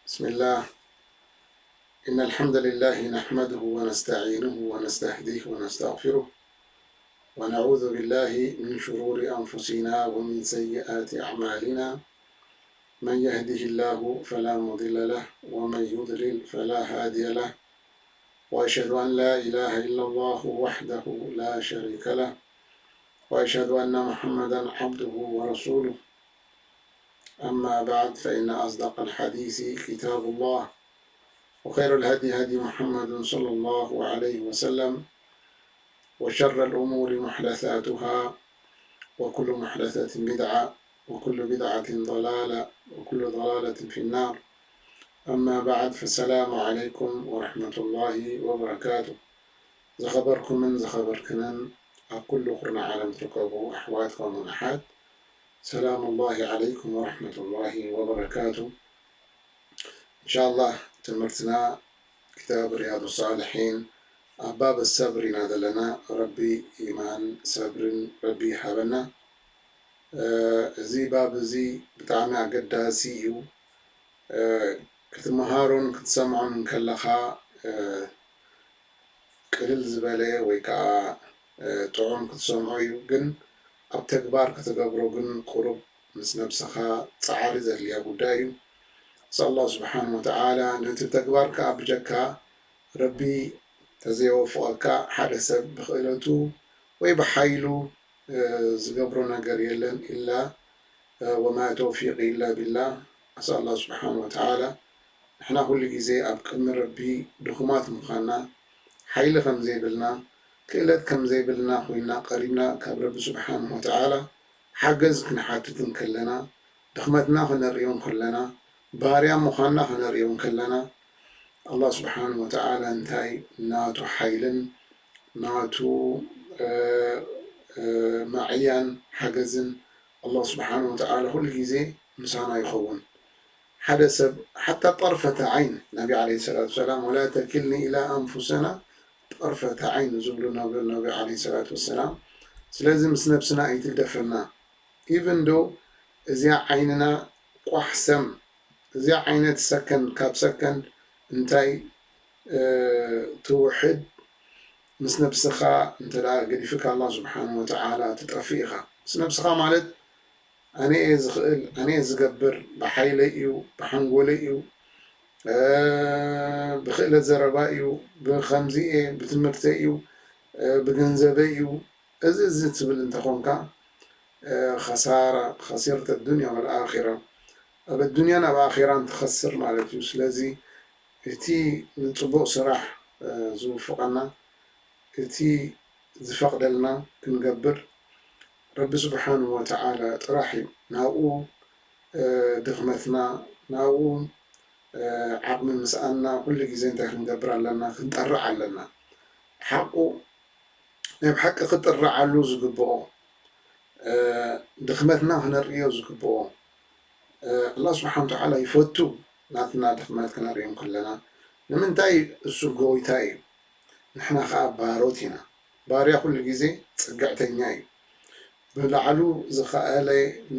بسم الله. إن الحمد لله نحمده ونستعينه ونستهديه ونستغفره، ونعوذ بالله من شرور أنفسنا ومن سيئات أعمالنا. من يهده الله فلا مضل له، ومن يضلل فلا هادي له. وأشهد أن لا إله إلا الله وحده لا شريك له، وأشهد أن محمدا عبده ورسوله. أما بعد، فإن أصدق الحديث كتاب الله، وخير الهدي هدي محمد صلى الله عليه وسلم، وشر الأمور محدثاتها، وكل محدثة بدعة، وكل بدعة ضلالة، وكل ضلالة في النار. أما بعد، فالسلام عليكم ورحمة الله وبركاته. ዝኸበርኩምን ዝኸበርክንን ኣብ ኩሉ ኩርናዕ ዓለም ትርከቡ ኣሕዋት ከምኡውን ኣሓት፣ ሰላም ላሂ ዓለይኩም ወረሕመቱላሂ ወበረካቱ። እንሻላህ ትምህርትና ክታብ ሪያዱ ሳልሒን ኣብ ባብ ሰብር ኢና ዘለና። ረቢ ኢማን ሰብርን ረቢ ይሃበና። እ፣ እዚ ባብ እዚ ብጣዕሚ ኣገዳሲ እዩ። እ፣ ክትመሃሮን ክትሰምዖን እንከለኻ፣ እ፣ ቅልል ዝበለ ወይ ከዓ፣ እ፣ ጥዑም ክትሰምዖ እዩ። ግን ኣብ ተግባር ክትገብሮ ግን ቁሩብ ምስ ነብስኻ ጻዕሪ ዘድልያ ጉዳይ እዩ። ንስኣል ኣላህ ስብሓን ወተዓላ ነቲ ተግባር ከዓ ብጀካ ረቢ ተዘይወፍቐካ ሓደ ሰብ ብኽእለቱ ወይ ብሓይሉ፣ እ፣ ዝገብሮ ነገር የለን ኢላ፣ እ፣ ወማ ተውፊቂ ኢላ ቢላህ። ኣስኣል ኣላህ ስብሓን ወተዓላ ንሕና ኩሉ ግዜ ኣብ ቅድሚ ረቢ ድኹማት ምዃንና፣ ሓይሊ ከም ዘይብልና፣ ክእለት ከም ዘይብልና ኮይና ቀሪብና ካብ ረቢ ስብሓን ወተዓላ ሓገዝ ክንሓትት እንከለና፣ ድኽመትና ክነርእዮ እንከለና፣ ባርያ ምዃንና ክነርእዮ እንከለና፣ ኣላህ ስብሓን ወተዓላ እንታይ ናቱ ሓይልን ናቱ፣ እ፣ እ፣ ማዕያን ሓገዝን ኣላህ ስብሓን ወተዓላ ኩሉ ግዜ ምሳና ይኸውን። ሓደ ሰብ ሓታ ጠርፈተ ዓይን፣ ነቢ ዓለይሂ ሰላቱ ወሰላም፣ "ወላ ተኪልኒ ኢላ ኣንፉሰና ጠርፈተ ዓይን" ዝብሉ ነቢ፣ ነቢ ዓለይሂ ሰላቱ ወሰላም። ስለዚ ምስ ነብስና ኣይትግደፈና። ኢቭን ዶ እዚኣ ዓይንና ቋሕ ሰም፣ እዚኣ ዓይነት ሰከንድ ካብ ሰከንድ እንታይ፣ እ፣ ትውሕድ፣ ምስ ነብስኻ እንተ ደኣ ገዲፍካ ኣላህ ስብሓን ወተዓላ ትጠፍእ ኢኻ። ምስ ነብስኻ ማለት ኣነ እየ ዝኽእል፣ ኣነ እየ ዝገብር፣ ብሓይለይ እዩ፣ ብሓንጎለይ እዩ፣ እ፣ ብኽእለት ዘረባ እዩ፣ ብኸምዚ እየ፣ ብትምህርተይ እዩ፣ እ፣ ብገንዘበይ እዩ፣ እዚ፣ እዚ ትብል እንተኾንካ፣ እ፣ ኸሳራ፣ ኸሲርተ ዱንያ ወልኣኺራ። ኣብ ኣዱንያን ኣብ ኣኺራን ትኸስር ማለት እዩ። ስለዚ እቲ ንጽቡቕ ስራሕ፣ እ፣ ዝውፍቐና፣ እቲ ዝፈቕደልና ክንገብር ረቢ ስብሓንሁ ወተዓላ ጥራሕ እዩ። ናብኡ፣ እ፣ ድኽመትና፣ ናብኡ፣ እ፣ ዓቕሚ ምስኣንና ኩሉ ግዜ እንታይ ክንገብር ኣለና? ክንጠርዕ ኣለና። ሓቁ ናይ ብሓቂ ክጥርዓሉ ዝግብኦ፣ እ፣ ድኽመትና ክነርእዮ ዝግብኦ፣ እ፣ ኣላህ ስብሓን ወተዓላ ይፈቱ ናትና ድኽመት ክነርእዮ እንከለና። ንምንታይ? እሱ ጎይታ እዩ፣ ንሕና ኸዓ ባሮት ኢና። ባርያ ኩሉ ግዜ ጽግዕተኛ እዩ። ብላዕሉ ዝኸኣለ፣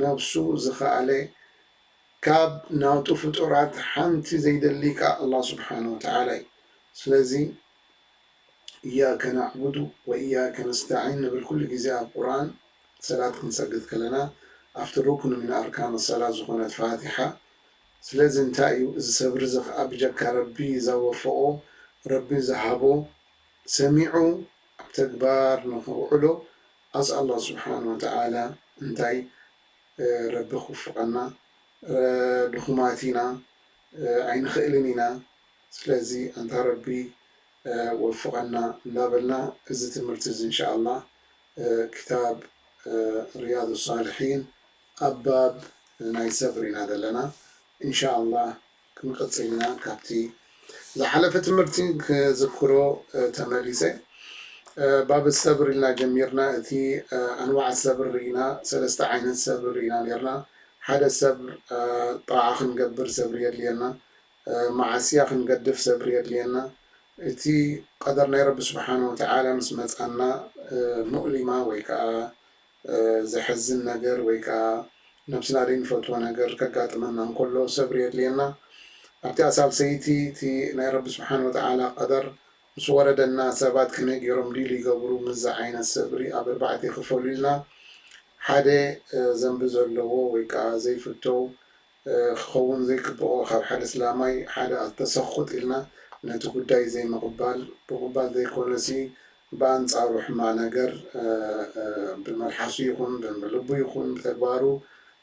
ነብሱ ዝኸኣለ፣ ካብ ናቱ ፍጡራት ሓንቲ ዘይደሊ ከኣ ኣላህ ስብሓን ወተዓላ እዩ። ስለዚ እያከ ናዕቡዱ ወእያከ ነስተዒን ንብል ኩሉ ግዜ ኣብ ቁርኣን ሰላት ክንሰግድ ከለና፣ ኣብቲ ሩክን ምን ኣርካን ሰላት ዝኾነት ፋቲሓ። ስለዚ እንታይ እዩ እዚ ሰብሪ እዚ ኸዓ ብጀካ ረቢ ዘወፈቖ፣ ረቢ ዝሃቦ፣ ሰሚዑ ኣብ ተግባር ንኸውዕሎ ኣስኣል ኣላህ ስብሓን ወተዓላ እንታይ፣ እ፣ ረቢ ክውፍቐና። እ፣ ድኹማት ኢና፣ እ፣ ኣይንኽእልን ኢና። ስለዚ ኣንታ ረቢ፣ እ፣ ወፍቐና እንዳበልና እዚ ትምህርቲ እዚ እንሻኣላህ፣ እ፣ ክታብ፣ እ፣ ሪያዱ ሳልሒን ኣብ ባብ ናይ ሰብር ኢና ዘለና። እንሻኣላህ ክንቅጽል ኢና ካብቲ ዝሓለፈ ትምህርቲ ክዝክሮ፣ እ፣ ተመሊሰ። እ፣ ባብ ሰብር ኢልና ጀሚርና። እቲ፣ እ፣ ኣንዋዕ ሰብር ርኢና፣ ሰለስተ ዓይነት ሰብር ርኢና ኔርና። ሓደ ሰብ፣ እ፣ ጣዓ ክንገብር ሰብሪ የድልየና። እ፣ መዓስያ ክንገድፍ ሰብሪ የድልየና። እቲ ቀደር ናይ ረቢ ስብሓን ወተዓላ ምስ መጻና፣ እ፣ ሙእሊማ ወይ ከኣ፣ እ፣ ዘሕዝን ነገር ወይ ከኣ ነብስና ዘይንፈትዎ ነገር ከጋጥመና እንከሎ ሰብሪ የድልየና። ኣብቲ ኣሳልሰይቲ እቲ ናይ ረቢ ስብሓን ወተዓላ ቀደር ምስ ወረደና ሰባት ከመይ ገይሮም ዲል ይገብሩ ምስዚ ዓይነት ሰብሪ ኣብ ኣርባዕተ ይኽፈሉ ኢልና። ሓደ ዘንቢ ዘለዎ ወይ ከዓ ዘይፍተው ክኸውን ዘይግብኦ ካብ ሓደ እስላማይ ሓደ ኣተሰኹጥ ኢልና ነቲ ጉዳይ ዘይምቕባል፣ ብቕባል ዘይኮነሲ ብኣንጻሩ ሕማቕ ነገር ብመልሓሱ ይኹን ብልቡ ይኹን ብተግባሩ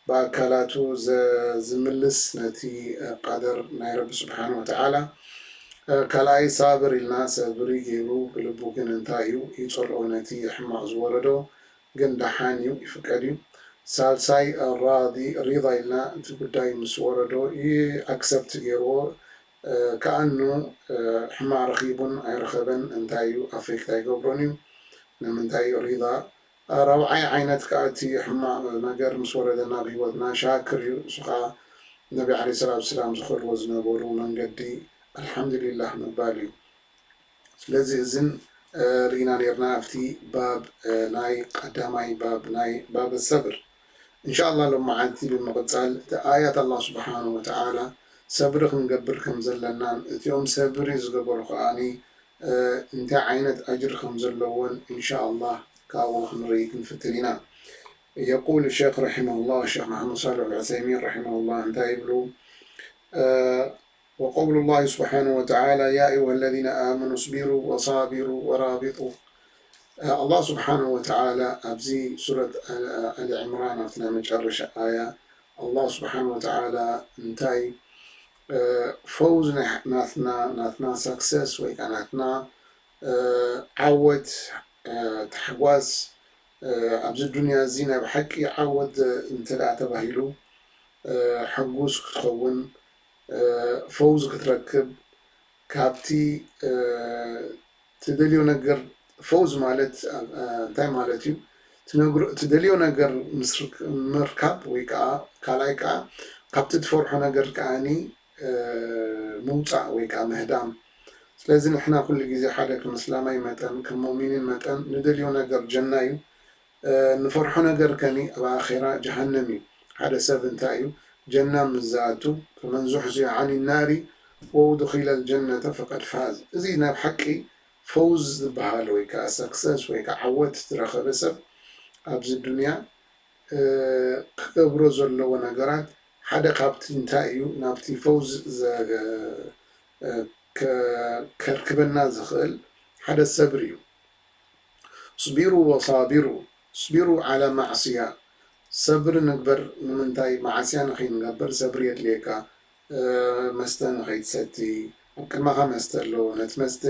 ብኣካላቱ ዝምልስ ነቲ ቀደር ናይ ረቢ ስብሓን ወተዓላ። ካልኣይ ሳብር ኢልና ሰብሪ ገይሩ ብልቡ ግን እንታይ እዩ ይጸልኦ ነቲ ሕማቕ ዝወረዶ ግን ደሓን እዩ ይፍቀድ እዩ። ሳልሳይ ራዲ ሪዳ ኢልና እቲ ጉዳይ ምስ ወረዶ ኣክሰፕት ገይርዎ ከኣኑ ሕማቕ ረኺቡን ኣይረኸበን እንታይ እዩ ኣፌክት ኣይገብሮን እዩ። ንምንታይ እዩ ሪዳ ራብዓይ ዓይነት ከዓ እቲ ሕማቕ ነገር ምስ ወረደ ናብ ህይወትና ሻክር እዩ። እሱ ከዓ ነቢ ዓለ ሰላት ሰላም ዝኸድዎ ዝነበሩ መንገዲ ኣልሓምዱሊላህ ምባል እዩ። ስለዚ እዝን ርኢና ነርና ኣብቲ ባብ ናይ ቀዳማይ ባብ ናይ ባብ ሰብር። እንሻ ኣላ ሎም መዓልቲ ብምቕፃል እቲ ኣያት ኣላ ስብሓን ወተዓላ ሰብሪ ክንገብር ከም ዘለናን እቲኦም ሰብሪ ዝገበሩ ከዓኒ እንታይ ዓይነት ኣጅሪ ከም ዘለዎን እንሻ ኣላ ካብኡ ክንርኢ ክንፍትን ኢና። يقول الشيخ رحمه الله الشيخ محمد صالح العثيمين رحمه الله እንታይ ይብሉ وقول الله سبحانه وتعالى يا أيها الذين آمنوا اصبروا وصابروا ورابطوا الله سبحانه وتعالى ኣብዚ ሱረት ኣሊ ዕምራን ኣብቲ ናይ መጨረሻ ኣያ الله سبحانه وتعالى እንታይ ፈውዝ ናትና ናትና ሳክሰስ ወይ ከዓ ናትና ዓወት ታሕጓስ ኣብዚ ዱንያ እዚ ናይ ብሓቂ ዓወት እንተ ደኣ ተባሂሉ ሕጉስ ክትኸውን ፈውዝ ክትረክብ ካብቲ ትደልዮ ነገር ፈውዝ ማለት እንታይ ማለት እዩ? ትደልዮ ነገር ምርካብ ወይ ከዓ ካልኣይ ከዓ ካብቲ ትፈርሖ ነገር ከዓኒ ምውፃእ ወይ ከዓ ምህዳም። ስለዚ ንሕና ኩሉ ግዜ ሓደ ከም እስላማይ መጠን ከም ሙእሚኒን መጠን ንደልዮ ነገር ጀና እዩ። ንፈርሖ ነገር ከኒ ኣብ ኣኼራ ጀሃነም እዩ። ሓደ ሰብ እንታይ እዩ ጀና ምስ ዝኣቱ ፈመን ዙሕዚሐ ዓኒ ናሪ ወኡድኺለ ልጀነተ ፈቀድ ፋዝ። እዚ ናይ ብሓቂ ፈውዝ ዝበሃል ወይ ከዓ ሰክሰስ ወይ ከዓ ዓወት ዝረኸበ ሰብ ኣብዚ ዱንያ ክገብሮ ዘለዎ ነገራት ሓደ ካብቲ እንታይ እዩ ናብቲ ፈውዝ ከርክበና ዝኽእል ሓደ ሰብሪ እዩ። ስቢሩ ወሳቢሩ ስቢሩ ዓላ ማዕስያ ሰብሪ ንግበር ንምንታይ ማዕስያ ንኸይንገብር ሰብሪ የድልየካ። መስተ ንኸይትሰቲ ኣብ ቅድመኻ መስተ ኣሎ ነቲ መስተ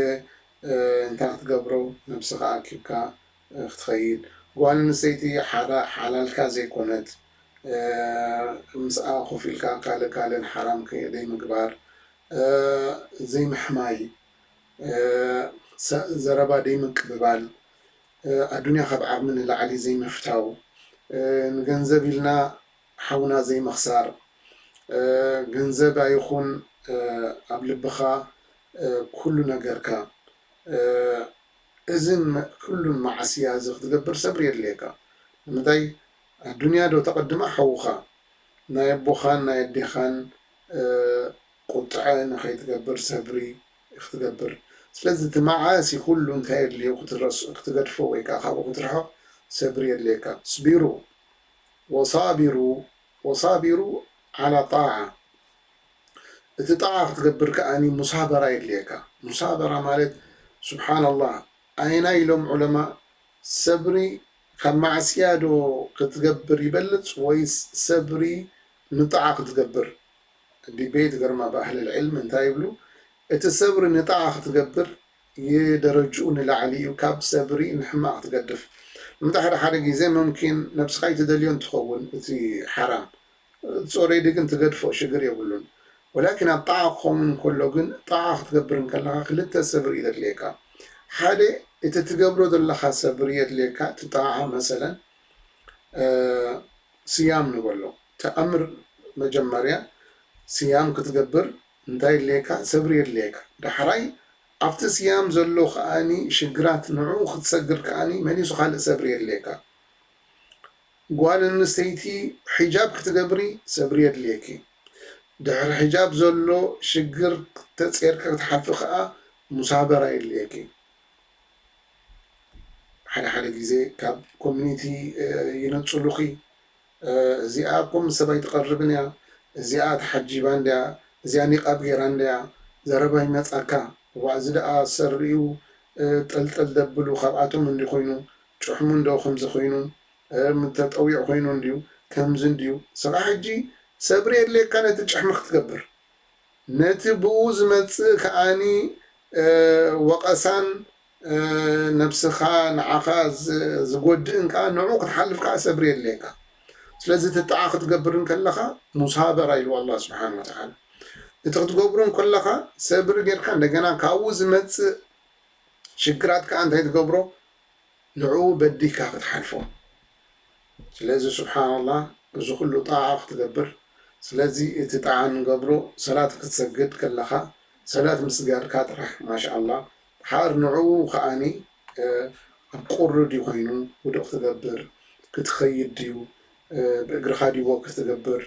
እንታይ ክትገብሮ ነብስኻ ኣኪብካ ክትኸይድ ጓል ኣንስተይቲ ሓላልካ ዘይኮነት ምስኣ ኮፍ ኢልካ ካልእ ካልእን ሓራም ከየደይ ምግባር ዘይምሕማይ ዘረባ ደይምቅብባል ኣዱንያ ካብ ዓቕሚ ንላዕሊ ዘይምፍታው ንገንዘብ ኢልና ሓውና ዘይምኽሳር ገንዘብ ኣይኹን ኣብ ልብኻ ኩሉ ነገርካ እዝን ኩሉን ማዕስያ እዚ ክትገብር ሰብሪ የድልየካ ንምንታይ ኣዱንያ ዶ ተቐድማ ሓውኻ ናይ ኣቦኻን ናይ ኣዴኻን ቁጥዐ ንኸይትገብር ሰብሪ ክትገብር ስለዚ እቲ መዓሲ ኩሉ እንታይ የድልዮ ክትገድፎ ወይ ከዓ ካብኡ ክትርሕቕ ሰብሪ የድልየካ ስቢሩ ወሳቢሩ ወሳቢሩ ዓላ ጣዓ እቲ ጣዓ ክትገብር ከዓኒ ሙሳበራ የድልየካ ሙሳበራ ማለት ስብሓናላህ ኣየና ኢሎም ዑለማ ሰብሪ ካብ ማዕስያ ዶ ክትገብር ይበልፅ ወይስ ሰብሪ ንጣዓ ክትገብር ዲቤት ገርማ ብኣህል ልዕልም እንታይ ይብሉ እቲ ሰብሪ ንጣዓ ክትገብር ይደረጅኡ ንላዕሊ እዩ ካብ ሰብሪ ንሕማቕ ትገድፍ ንምንታይ ሓደ ሓደ ግዜ ሙምኪን ነብስኻ ይትደልዮ እንትኸውን እቲ ሓራም ጾሬዲ ግን ትገድፎ ሽግር የብሉን ወላኪን ኣብ ጣዓ ክኸውን እንከሎ ግን ጣዓ ክትገብር እንከለኻ ክልተ ሰብሪ እዩ ዘድልየካ ሓደ እቲ ትገብሮ ዘለኻ ሰብሪ የድልየካ እቲ ጣዓ መሰለን ስያም ንበሎ ተኣምር መጀመርያ ስያም ክትገብር እንታይ የድልየካ ሰብሪ የድልየካ ዳሕራይ ኣብቲ ስያም ዘሎ ከዓኒ ሽግራት ንዕኡ ክትሰግር ከዓኒ መሊሱ ካልእ ሰብሪ የድልየካ ጓል ኣንስተይቲ ሒጃብ ክትገብሪ ሰብሪ የድልየኪ ድሕሪ ሕጃብ ዘሎ ሽግር ተጼርካ ክትሓልፊ ከኣ ሙሳበራ የድልየኪ። ሓደ ሓደ ግዜ ካብ ኮሚኒቲ ይነጽሉኺ። እዚኣ እኮ ምስ ሰብ ኣይትቐርብን እያ፣ እዚኣ ተሓጂባ እንድያ፣ እዚኣ ኒቃብ ገይራ እንድያ፣ ዘረባ ይመጻካ። እዋ እዚ ደኣ ሰሪኡ ጠልጠል ደብሉ ካብኣቶም እንዲ ኮይኑ፣ ጭሕሙ እንዶ ከምዚ ኮይኑ፣ ተጠዊዑ ኮይኑ እንድዩ፣ ከምዚ እንድዩ። ስኻ ሕጂ ሰብሪ የድልየካ ነቲ ጭሕሚ ክትገብር። ነቲ ብኡ ዝመጽእ ከኣኒ ወቐሳን ነብስኻ ንዓኻ ዝጎድእን ከኣ ንዑ ክትሓልፍ ከኣ ሰብሪ የድልየካ። ስለዚ እቲ ጣዓ ክትገብር እንከለኻ ሙሳበራ ኢሉ ኣላ ስብሓን ወተዓላ። እቲ ክትገብሩ እንከለኻ ሰብሪ ጌርካ እንደገና ካብኡ ዝመጽእ ሽግራት ከኣ እንታይ ትገብሮ? ንዕኡ በዲካ ክትሓልፎ። ስለዚ ስብሓንላህ እዚ ኩሉ ጣዓ ክትገብር። ስለዚ እቲ ጣዓ ንገብሮ ሰላት ክትሰግድ ከለኻ ሰላት ምስጋድካ ጥራሕ ማሻኣላህ። ድሓር ንዕኡ ከኣኒ ኣብ ቁሪ ድዩ ኮይኑ ውዱእ ክትገብር፣ ክትኸይድ ድዩ፣ ብእግርኻ ድዩ ወክ ክትገብር፣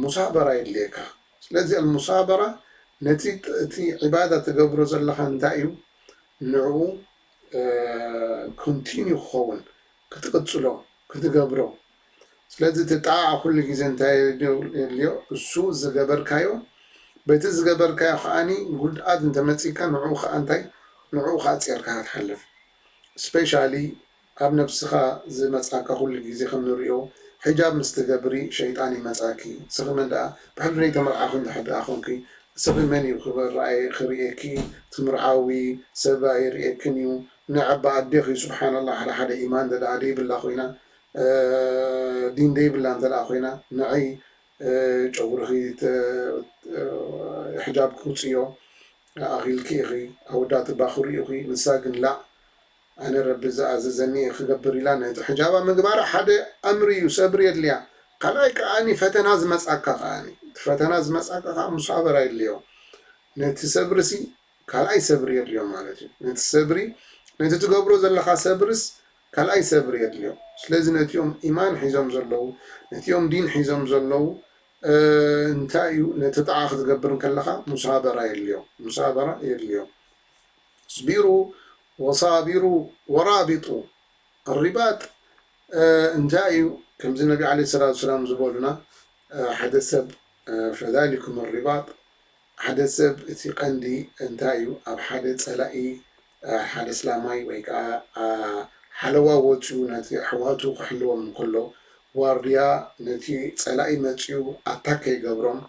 ሙሳበራ የድልየካ። ስለዚ ኣልሙሳበራ ነቲ እቲ ዒባዳ ትገብሮ ዘለኻ እንታይ እዩ? ንዕኡ ኮንቲኒዩ ክኸውን ክትቕጽሎ ክትገብሮ። ስለዚ እቲ ጣዓ ኩሉ ግዜ እንታይ የድልዮ? እሱ ዝገበርካዮ በቲ ዝገበርካዮ ከዓኒ ጉድኣት እንተመጺካ ንዕኡ ከዓ እንታይ ንዕኡ ከዓ ጼርካ ክትሓልፍ ስፔሻሊ ኣብ ነብስኻ ዝመጻካ ኩሉ ግዜ ከም ንሪኦ ሕጃብ ምስ ትገብሪ ሸይጣን ይመጻኪ። ንስኺ መን ደኣ ብሕልፊ ዘይተመርዓኺ እንድሕር ደኣ ኾንኪ ንስኺ መን እዩ ክበ- ክርእየኪ? እቲ ምርዓዊ ሰብ ኣይርእየክን እዩ። ንዓባ ኣዴኺ ስብሓንላህ ሓደ ሓደ ኢማን እንተ ደኣ ደይብላ ኮይና ዲን ደይብላ እንተ ደኣ ኮይና ንዒ ጨጉርኺ ሕጃብ ክውፅዮ ኣኺልኪ ኢኺ ኣወዳት እባ ክርእዩኺ ንሳ ግን ላእ ኣነ ረቢ ዝኣዘዘኒ እየ ክገብር ኢላ ነቲ ሕጃባ ምግባራ ሓደ ኣምሪ እዩ ሰብሪ የድልያ ካልኣይ ከዓኒ ፈተና ዝመፃካ ከዓኒ እቲ ፈተና ዝመፃካ ከዓ ሙሳበራ የድልዮ ነቲ ሰብሪ ሲ ካልኣይ ሰብሪ የድልዮ ማለት እዩ ነቲ ሰብሪ ነቲ ትገብሮ ዘለካ ሰብርስ ካልኣይ ሰብሪ የድልዮ ስለዚ ነቲኦም ኢማን ሒዞም ዘለዉ ነቲኦም ዲን ሒዞም ዘለዉ እንታይ እዩ ነቲ ጣዓ ክትገብር ከለካ ሙሳበራ የድልዮ ሙሳበራ የድልዮ እስቢሩ ወሳቢሩ ወራቢጡ ሪባጥ እንታይ እዩ ከምዚ ነቢ ለ ሰላት ሰላም ዝበሉና ሓደ ሰብ ፈዛሊኩም ሪባጥ ሓደ ሰብ እቲ ቀንዲ እንታይ እዩ ኣብ ሓደ ፀላኢ ሓደ ስላማይ ወይ ከዓ ሓለዋ ወፅኡ ነቲ ኣሕዋቱ ክሕልዎም እንከሎ ዋርድያ ነቲ ፀላኢ መፅኡ ኣታክ ከይገብሮም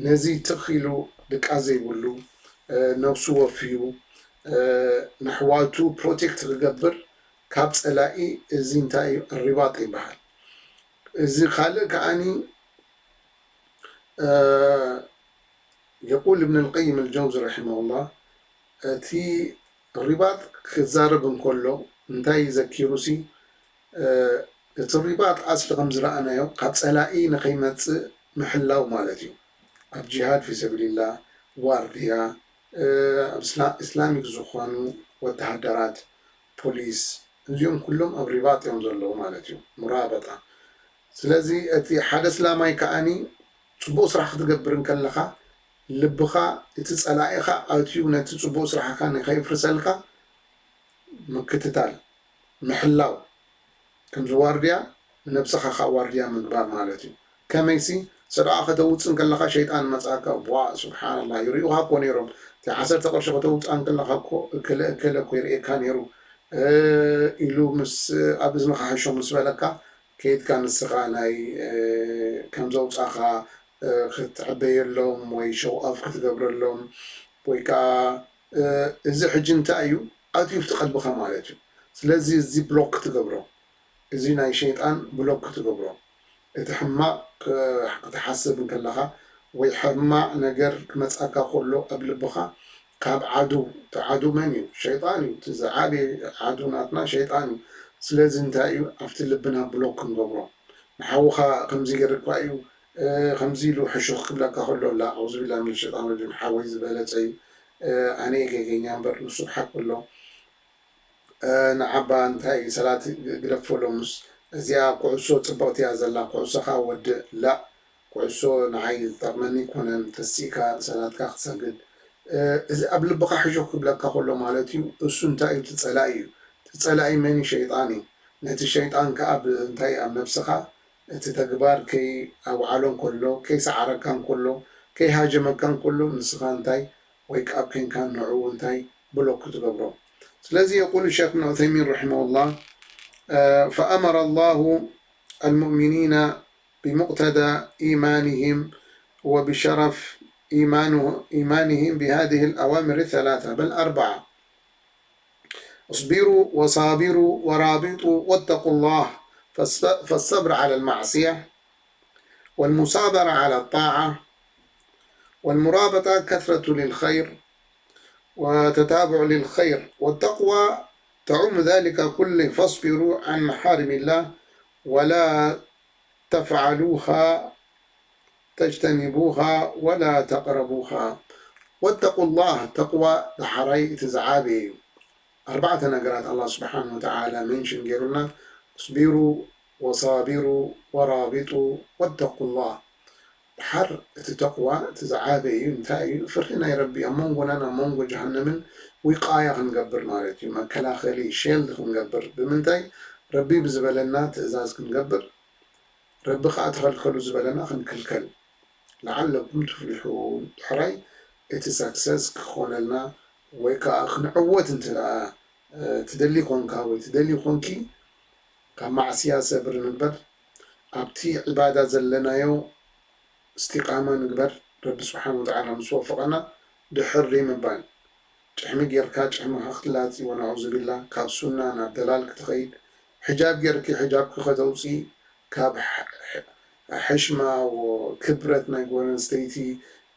ነዚ ትኽ ኢሉ ድቃስ ዘይብሉ ነብሱ ወፍዩ ንኣሕዋቱ ፕሮቴክት ክገብር ካብ ፀላኢ እዚ እንታይ እዩ ሪባጥ ይበሃል። እዚ ካልእ ከዓኒ የቁል እብን ልቀይም ልጀውዚ ረሒመሁላህ እቲ ሪባጥ ክዛረብ እንከሎ እንታይ ዘኪሩሲ እቲ ሪባጥ ኣስሊ ከም ዝረኣናዮ ካብ ፀላኢ ንኸይመፅእ ምሕላው ማለት እዩ። ኣብ ጂሃድ ፊ ሰቢልላህ ዋርድያ ኣብ እስላሚክ ዝኾኑ ወተሃደራት ፖሊስ እዚኦም ኩሎም ኣብ ሪባጥ እዮም ዘለዉ ማለት እዩ ሙራበጣ ስለዚ እቲ ሓደ ስላማይ ከዓኒ ፅቡቅ ስራሕ ክትገብር እንከለካ ልብኻ እቲ ፀላኢኻ ኣትዩ ነቲ ፅቡቅ ስራሕካ ንከይፍርሰልካ ምክትታል ምሕላው ከምዚ ዋርድያ ንነብስኻ ከዓ ዋርድያ ምግባር ማለት እዩ ከመይሲ ሰደቓ ከተውፅእ እንከለኻ ሸይጣን መፅኣካ ዋ ስብሓንላ ይሪኡኻ እኮ ነይሮም እቲ ዓሰርተ ቅርሺ ከተውፅኣ እንከለኻ እኮ እከለ እከለ እኮ ይርእየካ ነይሩ ኢሉ ምስ ኣብ እዝንኻ ሕሾ ምስ በለካ ከይድካ ንስኻ ናይ ከም ዘውፃኻ ክትዕበየሎም ወይ ሸውኣፍ ክትገብረሎም ወይ ከዓ እዚ ሕጂ እንታይ እዩ ኣትዩ ኣብቲ ቀልብኻ ማለት እዩ ስለዚ እዚ ብሎክ ክትገብሮ እዚ ናይ ሸይጣን ብሎክ ክትገብሮ እቲ ሕማቕ ክትሓስብ እንከለኻ ወይ ሕማቕ ነገር ክመፃካ ከሎ ኣብ ልብኻ ካብ ዓዱ እቲ ዓዱ መን እዩ ሸይጣን እዩ እቲ ዝዓበየ ዓዱ ናትና ሸይጣን እዩ ስለዚ እንታይ እዩ ኣብቲ ልብና ብሎክ ክንገብሮ ንሓውኻ ከምዚ ገይርኳ እዩ ከምዚ ኢሉ ሕሹኽ ክብለካ ከሎ ላ ኣውዝ ቢላ ምን ሸጣን ረጂም ሓወይ ዝበለፀ እዩ ኣነ ገገኛ እምበር ንሱ ሓቅ ኣሎ ንዓባ እንታይ እዩ ሰላት ግደፎ ሎምስ እዚኣ ኩዕሶ ፅብቕቲ እያ ዘላ ኩዕሶኻ ወድእ ላ ኩዕሶ ንዓይ ዝጠቕመኒ ኣይኮነን፣ ተሲእካ ሰላትካ ክትሰግድ። እ፣ እዚ ኣብ ልብኻ ሕሹኽ ክብለካ ከሎ ማለት እዩ። እሱ እንታይ እዩ? እቲ ጸላኢ እዩ። እቲ ጸላኢ መን እዩ? ሸይጣን እዩ። ነቲ ሸይጣን ከኣ ብ-፣ እንታይ ኣብ ነብስኻ እቲ ተግባር ከይኣውዓሎ እንከሎ፣ ከይሰዓረካ እንከሎ፣ ከይሃጀመካ እንከሎ፣ ንስኻ እንታይ ወይ ከኣ ኮንካ ንዕኡ እንታይ ብሎክ ትገብሮ። ስለዚ የቁሉ ሸይኽ እብን ዑሰይሚን ረሒመሁላህ፣ እ፣ ፈአመረ ላሁ አልሙእሚኒነ ቢሙቅተዳ ኢማኒሂም ወቢሸረፍ ኢማኑ-፣ ኢማኒሂም ቢሃዚህ አልአዋሚር ሰላሳ በል አርበዓ። اصبروا وصابروا ورابطوا واتقوا الله، فالص-، فالصبر على المعصية والمصابرة على الطاعة والمرابطة كثرة للخير وتتابع للخير والتقوى تعم ذلك كله، فاصبروا عن محارم الله ولا تفعلوها تجتنبوها ولا تقربوها واتقوا الله، ተቅዋ ዳሕራይ እቲ ዝዓበየ እዩ። ኣርባዕተ ነገራት ኣላህ ስብሓን ወተዓላ ሜንሽን ገይሩና፣ እስቢሩ ወሳቢሩ ወራቢጡ ወተቁላህ። ድሓር እቲ ተቅዋ እቲ ዝዓበየ እዩ። እንታይ እዩ? ፍርሂ ናይ ረቢ ኣብ መንጎናን ኣብ መንጎ ጀሃነምን ዊቃያ ክንገብር ማለት እዩ። መከላኸሊ ሼልድ ክንገብር። ብምንታይ? ረቢ ብዝበለና ትእዛዝ ክንገብር፣ ረቢ ኸዓ ተኸልከሉ ዝበለና ክንክልከል። ለዓለኩም ትፍሊሑን። ድሕራይ እቲ ሳክሰስ ክኾነልና ወይ ከዓ ክንዕወት እንተ ደኣ፣ እ፣ ትደሊ ኮንካ ወይ ትደሊ ኮንኪ፣ ካብ ማዕስያ ሰብሪ ንግበር፣ ኣብቲ ዒባዳ ዘለናዮ እስቲቃማ ንግበር። ረቢ ስብሓን ወተዓላ ምስ ወፈቐና ድሕር ዘይምባል። ጭሕሚ ጌርካ ጭሕምኻ ክትላጺ ወነዑዙ ቢላ፣ ካብ ሱና ናብ ደላል ክትኸይድ፣ ሕጃብ ጌርኪ ሕጃብኪ ከተውጺ፣ ካብ ሕ-፣ ሕ-፣ ሕሽማ ወክብረት ናይ ጓል ኣንስተይቲ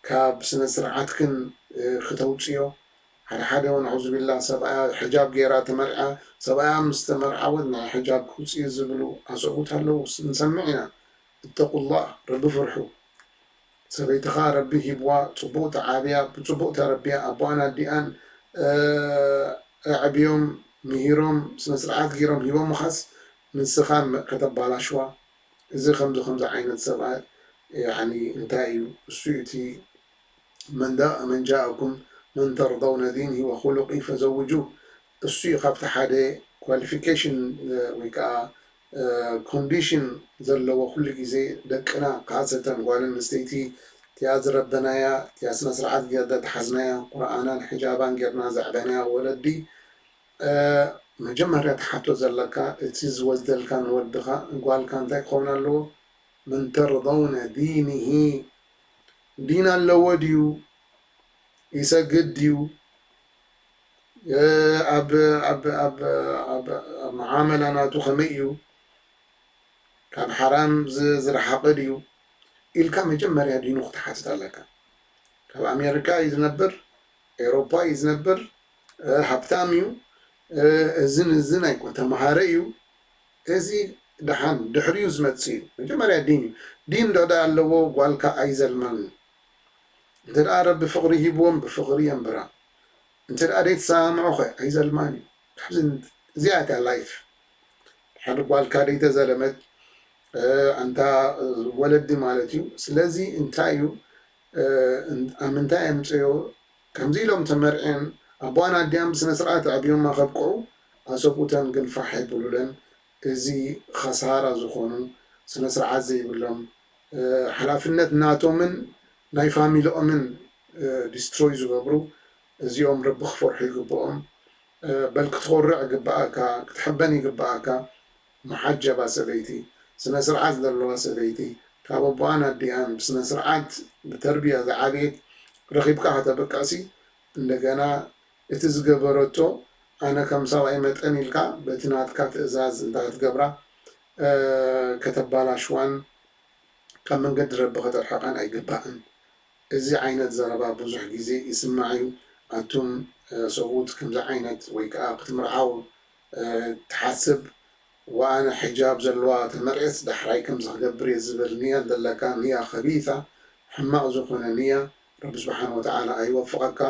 ካብ ስነ ስርዓትክን፣ እ፣ ክተውጽዮ። ሓደ ሓደ ወነዑዙ ቢላ ሰብኣያ ሕጃብ ጌራ ተመርዓ፣ ሰብኣያ ምስ ተመርዓወት ናይ ሕጃብ ክውጽእ ዝብሉ ኣሰቡት ኣለዉ፣ ንሰምዕ ኢና። እተቁላህ፣ ረቢ ፍርሑ። ሰበይትኻ ረቢ ሂብዋ፣ ጽቡቕ ተዓብያ፣ ብጽቡቕ ተረብያ፣ ኣቦኣን ኣዲኣን፣ እ፣ ኣዕብዮም፣ ምሂሮም፣ ስነ ስርዓት ገይሮም ሂቦምኻስ ንስኻ መ-፣ ከተባላሽዋ። እዚ ከምዚ ከምዚ ዓይነት ሰብኣይ፣ ያዕኒ፣ እንታይ እዩ? እሱ እዩ እቲ መን ዳ-፣ መን ጃእኩም መን ተርደውነ ዲንሂ ወኹሉቂ ፈዘውጁ። እሱ እዩ ካብቲ ሓደ ኳሊፊኬሽን፣ እ፣ ወይ ከዓ፣ እ፣ ኮንዲሽን ዘለዎ ኩሉ ግዜ ደቅና፣ ካሰተን ጓል ኣንስተይቲ፣ እቲኣ ዝረበናያ፣ እቲኣ ስነ ስርዓት ጌርና ዝሓዝናያ፣ ቁርኣናን ሕጃባን ጌርና ዘዕበናያ ወለዲ፣ እ፣ መጀመርያ ትሓቶ ዘለካ፣ እቲ ዝወስደልካ ንወድኻ፣ ንጓልካ እንታይ ክኸውን ኣለዎ? መን ተርደውነ ዲንሂ፣ ዲን ኣለዎ ድዩ? ይሰግድ ድዩ? እ፣ ኣብ፣ ኣብ፣ ኣብ፣ ኣብ፣ ኣብ መዓመላ ናቱ ከመይ እዩ? ካብ ሓራም ዝ-፣ ዝረሓቐ ድዩ? ኢልካ መጀመርያ ዲኑ ክትሓትት ኣለካ። ካብ ኣሜሪካ እዩ ዝነብር፣ ኤውሮፓ እዩ ዝነብር፣ እ፣ ሃብታም እዩ፣ እ፣ እዝን እዝን ኣይኮ-፣ ተምሃረ እዩ። እዚ ደሓን ድሕሪኡ ዝመጽእ እዩ። መጀመርያ ዲን እዩ። ዲን እንድሕር ደኣ ኣለዎ ጓልካ ኣይዘልማን እዩ። እንተ ደኣ ረቢ ፍቕሪ ሂብዎም ብፍቕሪ የንብራ። እንተ ደኣ ዘይተሰማምዑ ኸ ኣይዘልማን እዩ። ካብዚ ን-፣ እዚኣ እያ ላይፍ። ሓደ ጓልካ ዘይተዘለመት፣ እ፣ ኣንታ፣ እ፣ ወለዲ ማለት እዩ። ስለዚ እንታይ እዩ፣ እ፣ እን-፣ ኣብ ምንታይ ኣምፅዮ? ከምዚ ኢሎም ተመርዕን ኣቦኣን ኣዲኣን ብስነ ስርዓት ኣዕብዮማ ከብቅዑ፣ ኣሰብኡተን ግን ፋሕ የብሉለን። እዚ ኸሳራ ዝኾኑ፣ ስነ ስርዓት ዘይብሎም፣ እ፣ ሓላፍነት ናቶምን ናይ ፋሚሊኦምን፣ እ፣ ዲስትሮይ ዝገብሩ፣ እዚኦም ረቢ ክፈርሑ ይግብኦም። እ፣ በል ክትኾርዕ ይግብኣካ፣ ክትሕበን ይግብኣካ። መሓጀባ ሰበይቲ፣ ስነ ስርዓት ዘለዋ ሰበይቲ፣ ካብ ኣቦኣን ኣዲኣን ብስነ ስርዓት ብተርቢያ ዝዓበየት ረኺብካ ከተብቅዕሲ፣ እንደገና እቲ ዝገበረቶ ኣነ ከም ሰብኣይ መጠን ኢልካ በቲ ናትካ ትእዛዝ እንተ ክትገብራ፣ እ፣ ከተባላሽዋን ካብ መንገዲ ረቢ ከተርሕቓን ኣይግባእን። እዚ ዓይነት ዘረባ ብዙሕ ግዜ ይስማዕ እዩ። ኣቱም፣ እ፣ ሰብኡት ከምዚ ዓይነት ወይ ከኣ ክትምርዓው፣ እ፣ ትሓስብ፣ ወኣነ ሕጃብ ዘለዋ ተመርዕየስ ዳሕራይ ከምዚ ክገብር እየ ዝብል ንያ ዘለካ፣ ንያ ኸቢታ፣ ሕማቕ ዝኾነ ንያ፣ ረቢ ስብሓን ወተዓላ ኣይወፍቐካ።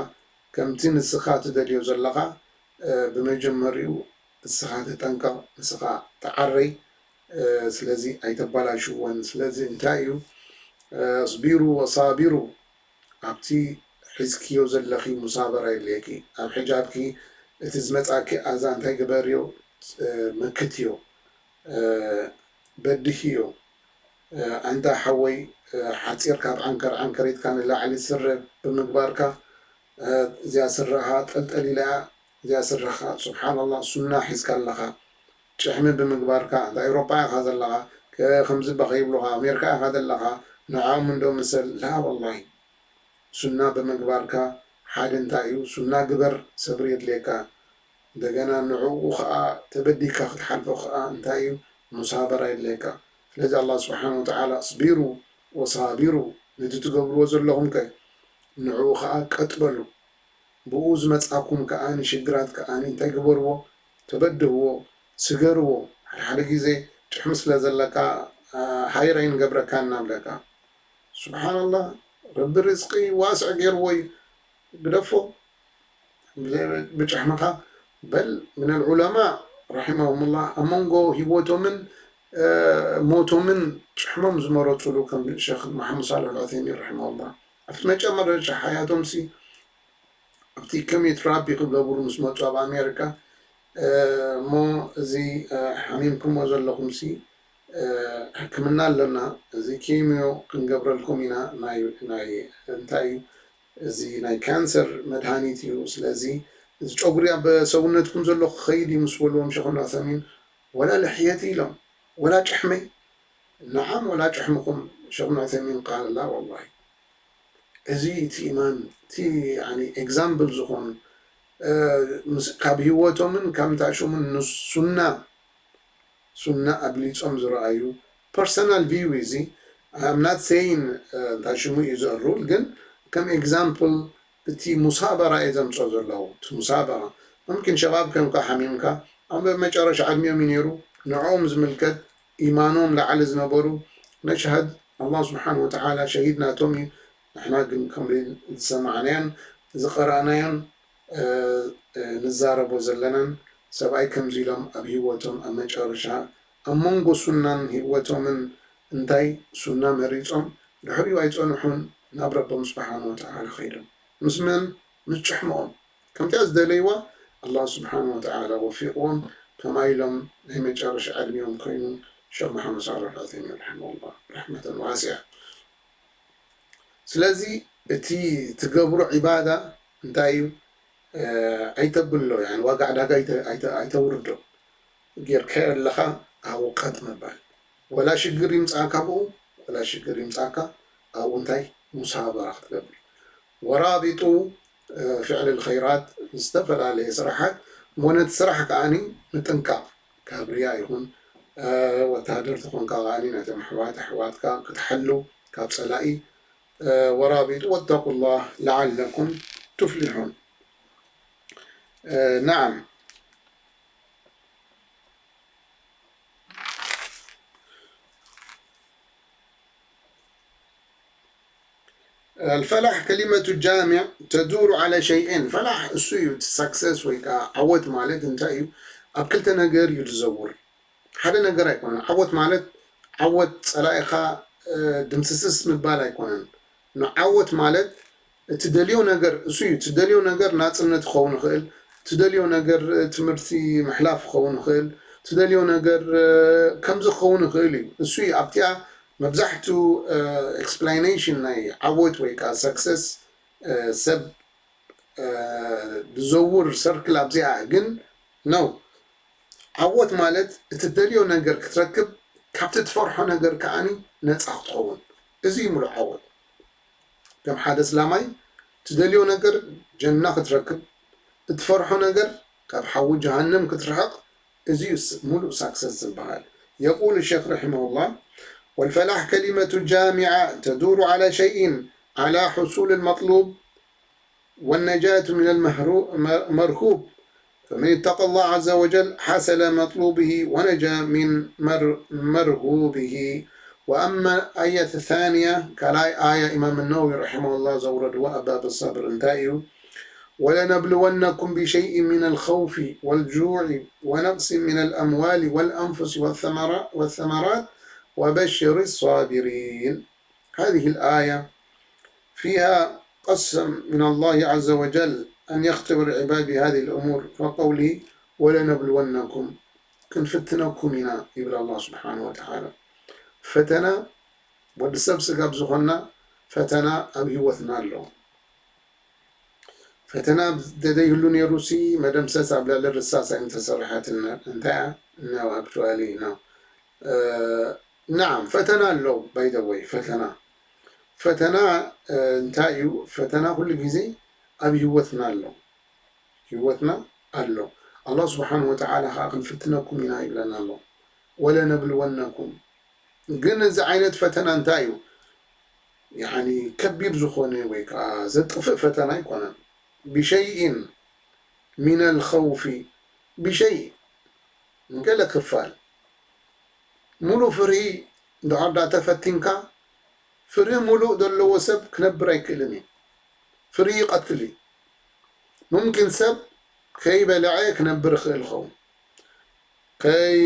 ከምቲ ንስኻ ትደልዮ ዘለኻ፣ እ፣ ብመጀመሪኡ ንስኻ ተጠንቀቕ፣ ንስኻ ተዓረይ። እ፣ ስለዚ ኣይተባላሽወን። ስለዚ እንታይ እዩ? ኣስቢሩ ወሳቢሩ፣ ኣብቲ ሒዝክዮ ዘለኺ ሙሳበራ የድልየኪ። ኣብ ሕጃብኪ እቲ ዝመጻኪ ኣዛ እንታይ ግበርዮ፣ መክትዮ፣ በድህዮ። ኣንታ ሓወይ፣ ሓጺር ካብ ዓንከር ዓንከሪትካ ንላዕሊ ስረ ብምግባርካ፣ እዚኣ ስረኻ ጠልጠል ኢላ እያ፣ እዚኣ ስረኻ፣ ስብሓንላህ፣ ሱና ሒዝካ ኣለኻ። ጭሕሚ ብምግባርካ፣ እንተ ኤውሮጳ ኢኻ ዘለኻ፣ ከ-፣ ከምዚ እባ ከይብሉኻ፣ ኣሜሪካ ኢኻ ዘለኻ፣ ንዕኦም እንዶ ምሰል፣ ላ ወላሂ። ሱና ብምግባርካ ሓደ እንታይ እዩ? ሱና ግበር፣ ሰብሪ የድልየካ። እንደገና ንዕኡ ኸኣ ተበዲካ ክትሓልፎ ኸኣ እንታይ እዩ? ሙሳበራ የድልየካ። ስለዚ ኣላህ ስብሓን ወተዓላ፣ "ኣስቢሩ ወሳቢሩ፣ ነቲ ትገብርዎ ዘለኹም ከ ንዕኡ ኸኣ ቀጥ በሉ። ብኡ ዝመጻኩም ከኣ ንሽግራት ከኣ እንታይ ግበርዎ? ተበድህዎ፣ ስገርዎ። ሓደ ሓደ ግዜ ጭሕሚ ስለ ዘለካ፣ አ፣ ሃይር ኣይንገብረካን" እናብለካ። ስብሓንላህ፣ ረቢ ርዝቂ ዋስዕ ገይርዎ እዩ። ግደፎ። ብዘይ-፣ ብጭሕምኻ። በል፣ ምን ልዑለማ ረሒመሁሙላህ፣ ኣብ መንጎ ህይወቶምን፣ እ፣ ሞቶምን ጭሕሞም ዝመረጹሉ፣ ከም ሸኽ መሓመድ ሳልሕ ልዑሰይሚን ረሒመሁላህ፣ ኣብቲ መጨረሻ ሓያቶምሲ፣ ኣብቲ ኮሚት ራቢ ክገብሩ ምስ መጹ ኣብ ኣሜሪካ፣ እ፣ እሞ እዚ፣ እ፣ ሓሚምኩሞ ዘለኹምሲ፣ እ፣ ሕክምና ኣለና፣ እዚ ኬሚዮ ክንገብረልኩም ኢና፣ ናይ፣ ናይ፣ እንታይ እዩ፣ እዚ ናይ ካንሰር መድሃኒት እዩ። ስለዚ እዚ ጨጉሪ ኣብ ሰውነትኩም ዘሎ ክኸይድ እዩ ምስ በልዎም ሸኽ ዑሰይሚን፣ "ወላ ልሕየቲ" ኢሎም፣ "ወላ ጭሕመይ?" "ነዓም፣ ወላ ጭሕምኹም" ሸኽ ዑሰይሚን ቃል፣ ላ ወላሂ። እዚ እቲ ኢማን፣ እቲ፣ ያኒ፣ ኤግዛምፕል ዝኾኑ፣ እ፣ ምስ፣ ካብ ህይወቶምን ካብ እንታሽሙን ንሱና ሱና ኣብሊጾም ዝረኣዩ፣ ፐርሰናል ቪው እዚ። I'm not saying፣ እ፣ እንታይ ሽሙ እዩ ዘሩል፣ ግን ከም ኤግዛምፕል እቲ ሙሳበራ እየ ዘምጾ ዘለኹ። እቲ ሙሳበራ፣ ሙምኪን ሸባብ ኮንካ ሓሚምካ፣ ኣብ መጨረሻ ዕድሚኦም እዩ ነይሩ፣ ንዕኦም ዝምልከት፣ ኢማኖም ላዕሊ ዝነበሩ፣ ነሽሃድ፣ ኣላህ ስብሓን ወተዓላ ሸሂድ ናቶም እዩ። ንሕና ግን ከምሪ ዝሰማዕናዮን ዝቐራእናዮን፣ እ፣ እ፣ ንዛረቦ ዘለናን፣ ሰብኣይ ከምዚ ኢሎም ኣብ ህይወቶም ኣብ መጨረሻ ኣብ መንጎ ሱናን ህይወቶምን እንታይ ሱና መሪጾም ድሕሪኡ ኣይጸንሑን፣ ናብ ረቦም ስብሓን ወተዓላ ኸይዶም። ምስ መን? ምስ ጭሕሞኦም። ከምቲኣ ዝደለይዋ ኣላህ ስብሓን ወተዓላ ወፊቕዎም፣ ከምኣ ኢሎም ናይ መጨረሻ ዕድሚኦም ኮይኑ ሸኽ መሓመድ ሳልሕ ዑሰይሚን ረሒመሁላህ ረሕመተን ዋሲዓ። ስለዚ እቲ ትገብሮ ዒባዳ እንታይ እዩ? እ፣ ኣይተብሎ፣ ያኒ ዋጋ ዕዳጋ ኣይተ-፣ ኣይተ-፣ ኣይተውርዶ። ጌርካዮ ኣለኻ ኣብኡ ቀጥ ምባል። ወላ ሽግር ይምጻእካ ብኡ፣ ወላ ሽግር ይምጻእካ ኣብኡ እንታይ ሙሳበራ ክትገብር። ወራቢጡ፣ እ፣ ፍዕል ልኸይራት፣ ዝተፈላለየ ስራሓት፣ እሞ ነቲ ስራሕ ከኣኒ ምጥንቃቕ፣ ካብ ርያ ይኹን፣ እ፣ ወተሃደር ተኾንካ ከኣኒ ነቶም ኣሕዋት ኣሕዋትካ ክትሓሉ ካብ ጸላኢ፣ እ፣ ወራቢጡ፣ ወተቁላህ ለዓለኩም ቱፍሊሑን። እ፣ ነዓም። الفلاح كلمة جامع تدور على شيئين። ፈላሕ እሱ እዩ፣ እቲ ሳክሰስ ወይ ከዓ ዓወት ማለት እንታይ እዩ? ኣብ ክልተ ነገር እዩ ዝዘውር። ሓደ ነገር ኣይኮነን። ዓወት ማለት ዓወት ጸላኢኻ፣ እ፣ ድምስስስ ምባል ኣይኮነን። ንዓወት ማለት እትደልዮ ነገር እሱ እዩ። እትደልዮ ነገር ናጽነት ክኸውን ይኽእል፣ እትደልዮ ነገር፣ እ፣ ትምህርቲ ምሕላፍ ክኸውን ይኽእል፣ እትደልዮ ነገር፣ እ፣ ከምዚ ክኸውን ይኽእል እዩ። እሱ እዩ ኣብቲኣ መብዛሕትኡ፣ እ፣ ኤክስፕላኔሽን ናይ ዓወት ወይ ከዓ ሰክሰስ፣ እ፣ ሰብ፣ እ፣ ዝዘውር ሰርክል ኣብዚኣ ግን ነው። ዓወት ማለት እትደልዮ ነገር ክትረክብ፣ ካብቲ ትፈርሖ ነገር ከኣኒ ነጻ ክትኸውን። እዚ እዩ ምሉእ ዓወት። ከም ሓደ እስላማይ ትደልዮ ነገር ጀና ክትረክብ፣ እትፈርሖ ነገር ካብ ሓዊ ጀሃነም ክትርሕቕ፣ እዚ እዩ ስ-፣ ሙሉእ ሳክሰስ ዝበሃል። يقول الشيخ رحمه الله: والفلاح كلمة جامعة تدور على شيئين: على حصول المطلوب والنجاة من المهرو-، م-، مرهوب، فمن اتقى الله عز وجل حصل مطلوبه ونجا من مر-، مرهوبه. وأما آية الثانية، ካልኣይ ኣያ ኢማም ነወዊ ረሒመሁላህ ዘውረድዋ ኣብ ባብ ሰብር እንታይ እዩ? ولنبلونكم بشيء من الخوف والجوع ونقص من الأموال والأنفس والثمرا-، والثمرات وبشر الصابرين. هذه الآية فيها قسم من الله عز وجل أن يختبر عبادي هذه الأمور، فقوله: "ولنبلونكم"، ክንፍትነኩም ኢና ይብል ኣላህ ስብሓን ወተዓላ። ፈተና፣ ወዲ ሰብ ስጋብ ዝኾንና ፈተና ኣብ ህይወትና ኣሎ። ፈተና ደደይህሉ ነይሩ ሲ መደምሰስ ኣብ ልዕሊ ርሳስ ኣይምተሰርሐትን። እንታይ እያ? No, actually, no. ናዓም፣ ፈተና ኣሎ፣ by the way፣ ፈተና። ፈተና እንታይ እዩ? ፈተና ኩሉ ግዜ ኣብ ህይወትና ኣሎ። ህይወትና ኣሎ። ኣላህ ስብሓን ወተዓላ ከዓ ክንፍትነኩም ኢና ይብለና ኣሎ። "ወለነብልወነኩም"። ግን እዚ ዓይነት ፈተና እንታይ እዩ? ያኒ ከቢድ ዝኾነ ወይ ከዓ ዘጥፍእ ፈተና ኣይኮነን። "ብሸይኢን ሚነል ኸውፊ"፣ ብሸይ፣ ገለ ክፋል። ሙሉእ ፍርሂ እንድሕር ዳ ተፈቲንካ፣ ፍርሂ ሙሉእ ዘለዎ ሰብ ክነብር ኣይክእልን እዩ። ፍርሂ ይቐትል እዩ። ሙምኪን ሰብ ከይበልዐ ክነብር ይኽእል ይኸውን። ከይ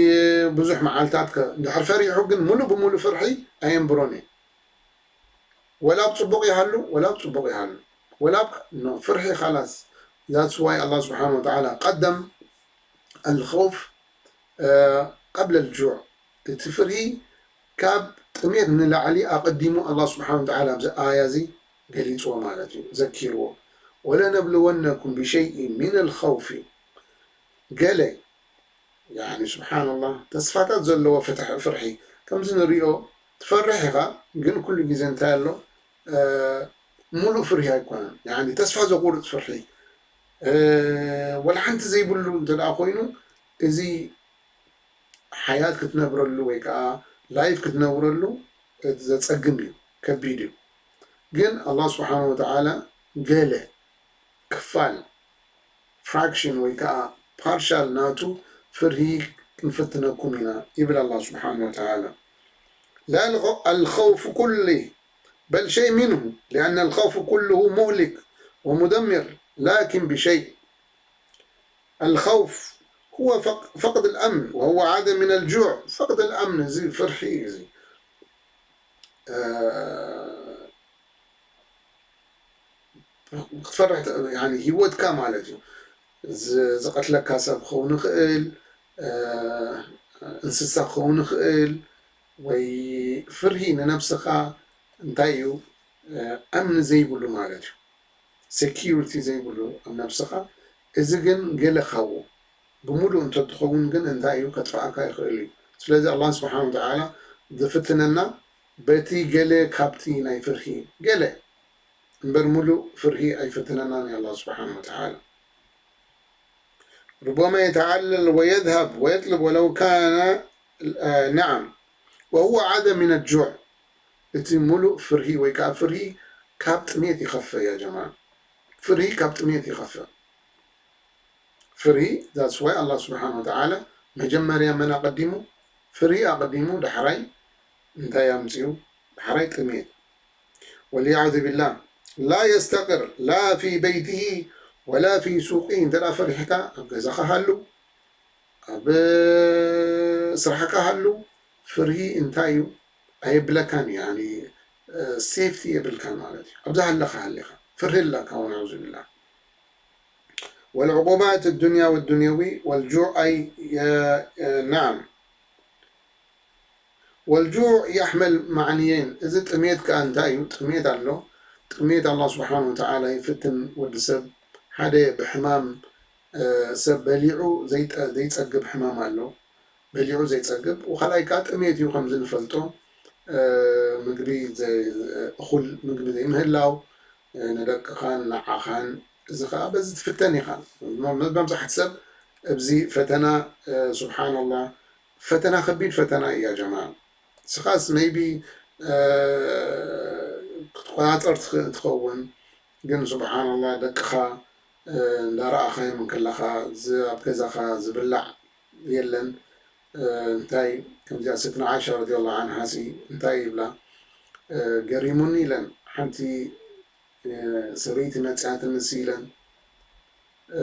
ብዙሕ መዓልታት ከ-፣ እንድሕር ፈሪሑ ግን ሙሉእ ብሙሉእ ፍርሒ ኣየንብሮን እዩ። ወላ ኣብ ጽቡቕ ይሃሉ፣ ወላ ኣብ ጽቡቕ ይሃሉ። ወላ ኣብ፣ ኖ፣ ፍርሒ ኻላስ። That's why ኣላህ ስብሓን ወተዓላ ቀደም ኣልኸውፍ፣ እ፣ ቀብለ ልጁዕ። እቲ ፍርሂ ካብ ጥሜት ንላዕሊ ኣቐዲሙ ኣላህ ስብሓን ወተዓላ ኣብዚ ኣያ እዚ ገሊጽዎ ማለት እዩ፣ ዘኪርዎ። "ወለነብልወነኩም ብሸይኢን ሚነል ኸውፊ"፣ ገለ፣ ያኒ፣ ስብሓንላህ፣ ተስፋታት ዘለዎ ፍትሕ-፣ ፍርሒ። ከምዚ ንሪኦ፣ ትፈርሕ ኢኻ፣ ግን ኩሉ ግዜ እንታይ ኣሎ? እ፣ ሙሉእ ፍርሂ ኣይኮነን። ያኒ፣ ተስፋ ዘቑርጽ ፍርሒ። እ፣ ወላ ሓንቲ ዘይብሉ እንተ ደኣ ኮይኑ፣ እዚ ሓያት ክትነብረሉ ወይ ከዓ ላይፍ ክትነብረሉ ዘጸግም እዩ፣ ከቢድ እዩ። ግን ኣላህ ስብሓን ወተዓላ ገለ ክፋል፣ ፍራክሽን ወይ ከዓ ፓርሻል ናቱ ፍርሂ ክንፍትነኩም ኢና ይብል ኣላህ ስብሓን ወተዓላ። لا الخ-، الخوف كله، بل شيء منه، لأن الخوف كله مهلك ومدمر، لكن بشيء. الخوف هو فق-، فقد الأمن، وهو عدم من الجوع، فقد الأمن، እዚ ፍርሒ እዩ እዚ። እ፣ ክትፈርሕ ተ-፣ ያኒ ህይወትካ ማለት እዩ። ዝ-፣ ዝቐትለካ ሰብ ክኸውን ይኽእል፣ እ፣ እንስሳ ክኸውን ይኽእል፣ ወይ ፍርሂ ንነብስኻ እንታይ እዩ? እ፣ ኣምኒ ዘይብሉ ማለት እዩ። ሴኪሪቲ ዘይብሉ ኣብ ነብስኻ። እዚ ግን ገለ ካብኡ ብምሉእ እንተትኸውን ግን እንታይ እዩ? ከጥፍኣካ ይኽእል እዩ። ስለዚ ኣላህ ስብሓን ወተዓላ ዝፍትነና በቲ ገለ ካብቲ ናይ ፍርሂ፣ ገለ እምበር፣ ሙሉእ ፍርሂ ኣይፍትነናን እዩ ኣላህ ስብሓን ወተዓላ። ربما يتعلل ويذهب ويطلب ولو كان، آه، نعم، وهو عدم من الجوع. እቲ ሙሉእ ፍርሂ ወይ ከዓ ፍርሂ ካብ ጥሜት ይኸፍእ፣ ያ ጀማዓ። ፍርሂ ካብ ጥሜት ይኸፍእ። ፍርሂ፣ that's why ኣላህ ስብሓን ወተዓላ መጀመርያ መን ኣቐዲሙ? ፍርሂ ኣቐዲሙ፣ ዳሕራይ እንታይ ኣምፅኡ? ዳሕራይ ጥሜት። ወልያዕዙ ቢላህ። ላ የስተቅር ላ ፊ በይትሂ ወላ ፊ ሱቂ። እንተ ደኣ ፈሪሕካ ኣብ ገዛኻ ሃሉ፣ ኣብ ስራሕካ ሃሉ፣ ፍርሂ እንታይ እዩ? ኣየብለካን እዩ፣ ያኒ፣ እ፣ ሴፍቲ የብልካን ማለት እዩ። ኣብዛ ሃለኻ ሃሊኻ ፍርሂ ኣለካ፣ ወናዑዙ ቢላህ። والعقوبات الدنيا والدنيوي والجوع أي، ي-، ي-، نعم. والجوع يحمل معنيين. እዚ ጥሜት ከኣ እንታይ እዩ? ጥሜት ኣሎ። ጥሜት ኣላህ ስብሓን ወተዓላ ይፍትን ወዲ ሰብ። ሓደ ብሕማም፣ እ፣ ሰብ በሊዑ ዘይጠ-፣ ዘይጸግብ ሕማም ኣሎ። በሊዑ ዘይጸግብ። ወኻልኣይ ከኣ ጥሜት እዩ፣ ከምዚ ንፈልጦ፣ እ፣ ምግቢ ዘይ-፣ እኹል ምግቢ ዘይምህላው፣ እ፣ ንደቅኻን ንዓኻን። እዚ ከኣ በዚ ትፍተን ኢኻ። መ-፣ መ-፣ መብዛሕቲ ሰብ ኣብዚ ፈተና፣ እ፣ ስብሓንላህ፣ ፈተና ከቢድ ፈተና እያ ጀማዓ። ንስኻስ ሜይቢ፣ እ፣ ክትቆጻጸር ትኽእል ትኸውን፣ ግን ስብሓንላህ ደቅኻ፣ እ፣ እንዳረኣኻዮም እንከለኻ፣ ዝ-፣ ኣብ ገዛኻ ዝብላዕ የለን። እ፣ እንታይ ከምዚኣ ስድና ዓይሻ ረዲየላሁ ዓንሃ ሲ እንታይ ይብላ? እ፣ ገሪሙኒ ኢለን፣ ሓንቲ፣ እ፣ ሰበይቲ መጺኣትኒ ሲ ኢለን፣ እ፣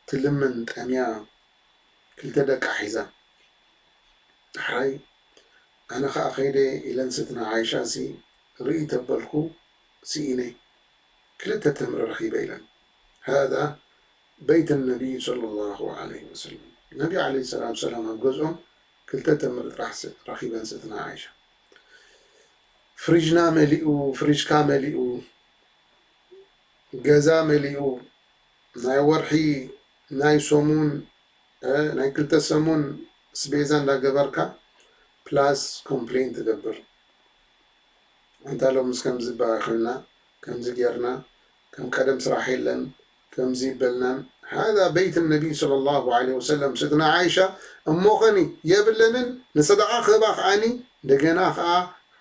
ትልምን ጠምያ ክልተ ደቃ ሒዛ። ዳሕራይ ኣነ ኸዓ ኸይደ ኢለን ሰትና ዓይሻ ሲ ርኢ ተበልኩ ስኢነ ክልተ ተምሪ ረኺበ ኢለን። هذا بيت النبي صلى الله عليه وسلم። ነቢ ዓለይሂ ሰላቱ ሰላም ኣብ ገዝኦም ክልተ ተምሪ ጥራሕ ስ- ረኺበን ሰትና ዓይሻ። ፍሪጅና መሊኡ፣ ፍሪጅካ መሊኡ፣ ገዛ መሊኡ፣ ናይ ወርሒ፣ ናይ ሰሙን፣ እ፣ ናይ ክልተ ሰሙን ስቤዛ እንዳገበርካ ፕላስ ኮምፕሌን ትገብር። ኣንታ ሎምስ ከምዚ እባ ኮይና፣ ከምዚ ጌርና፣ ከም ቀደም ስራሕ የለን፣ ከምዚ ይበልናን። هذا بيت النبي صلى الله عليه وسلم። ሰትና ዓይሻ እሞ ኸኒ የብለንን፣ ንሰደቓ ክህባ ከዓኒ እንደገና ከኣ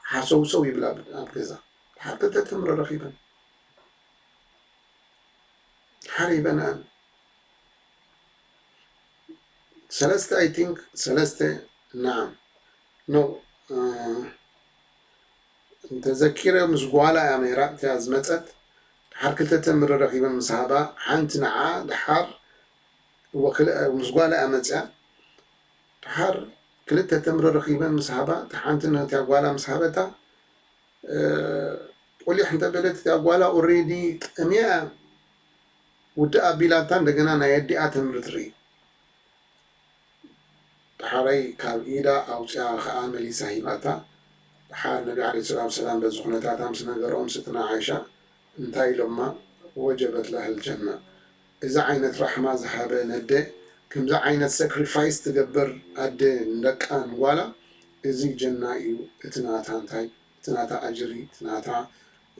ሓሰውሰው ይብላ ኣብ ገዛ። ድሓር ክልተ ተምሪ ረኺበን። ድሓር ይበንኣን። ሰለስተ፣ I think፣ ሰለስተ፣ ናዓም። ኖ፣ እ፣ እንተዘኪረ ምስ ጓላ እያ ነይራ፣ እቲኣ ዝመጸት። ድሓር ክልተ ተምሪ ረኺበን ምስ ሃባ፣ ሓንቲ ንዓ፣ ድሓር ወክል-፣ ምስ ጓላ እያ መጽያ። ድሓር ክልተ ተምሪ ረኺበን ምስ ሃባ፣ እታ ሓንቲ ነቲያ ጓላ ምስ ሃበታ፣ እ፣ ቁሊሕ እንተበለት እቲያ ጓላ ኦሬዲ ጠምያ ውድእ ኣቢላታ፣ እንደገና ናይ ኣዲኣ ተምሪ ትርኢ። ድሓረይ ካብ ኢዳ ኣውፅኣ ኸዓ መሊሳ ሂባታ። ድሓር ነቢ ዓለይሂ ሰላቱ ወሰላም በዚ ኩነታታ ምስ ነገሮም፣ ስትና ዓይሻ እንታይ ኢሎማ? ወጀበት ለሃል ጀና። እዚ ዓይነት ራሕማ ዝሃበ ነደ፣ ከምዚ ዓይነት ሳክሪፋይስ ትገብር ኣደ ንደቃ ንጓላ፣ እዚ ጀና እዩ። እቲ ናታ እንታይ? እቲ ናታ ኣጅሪ፣ እቲ ናታ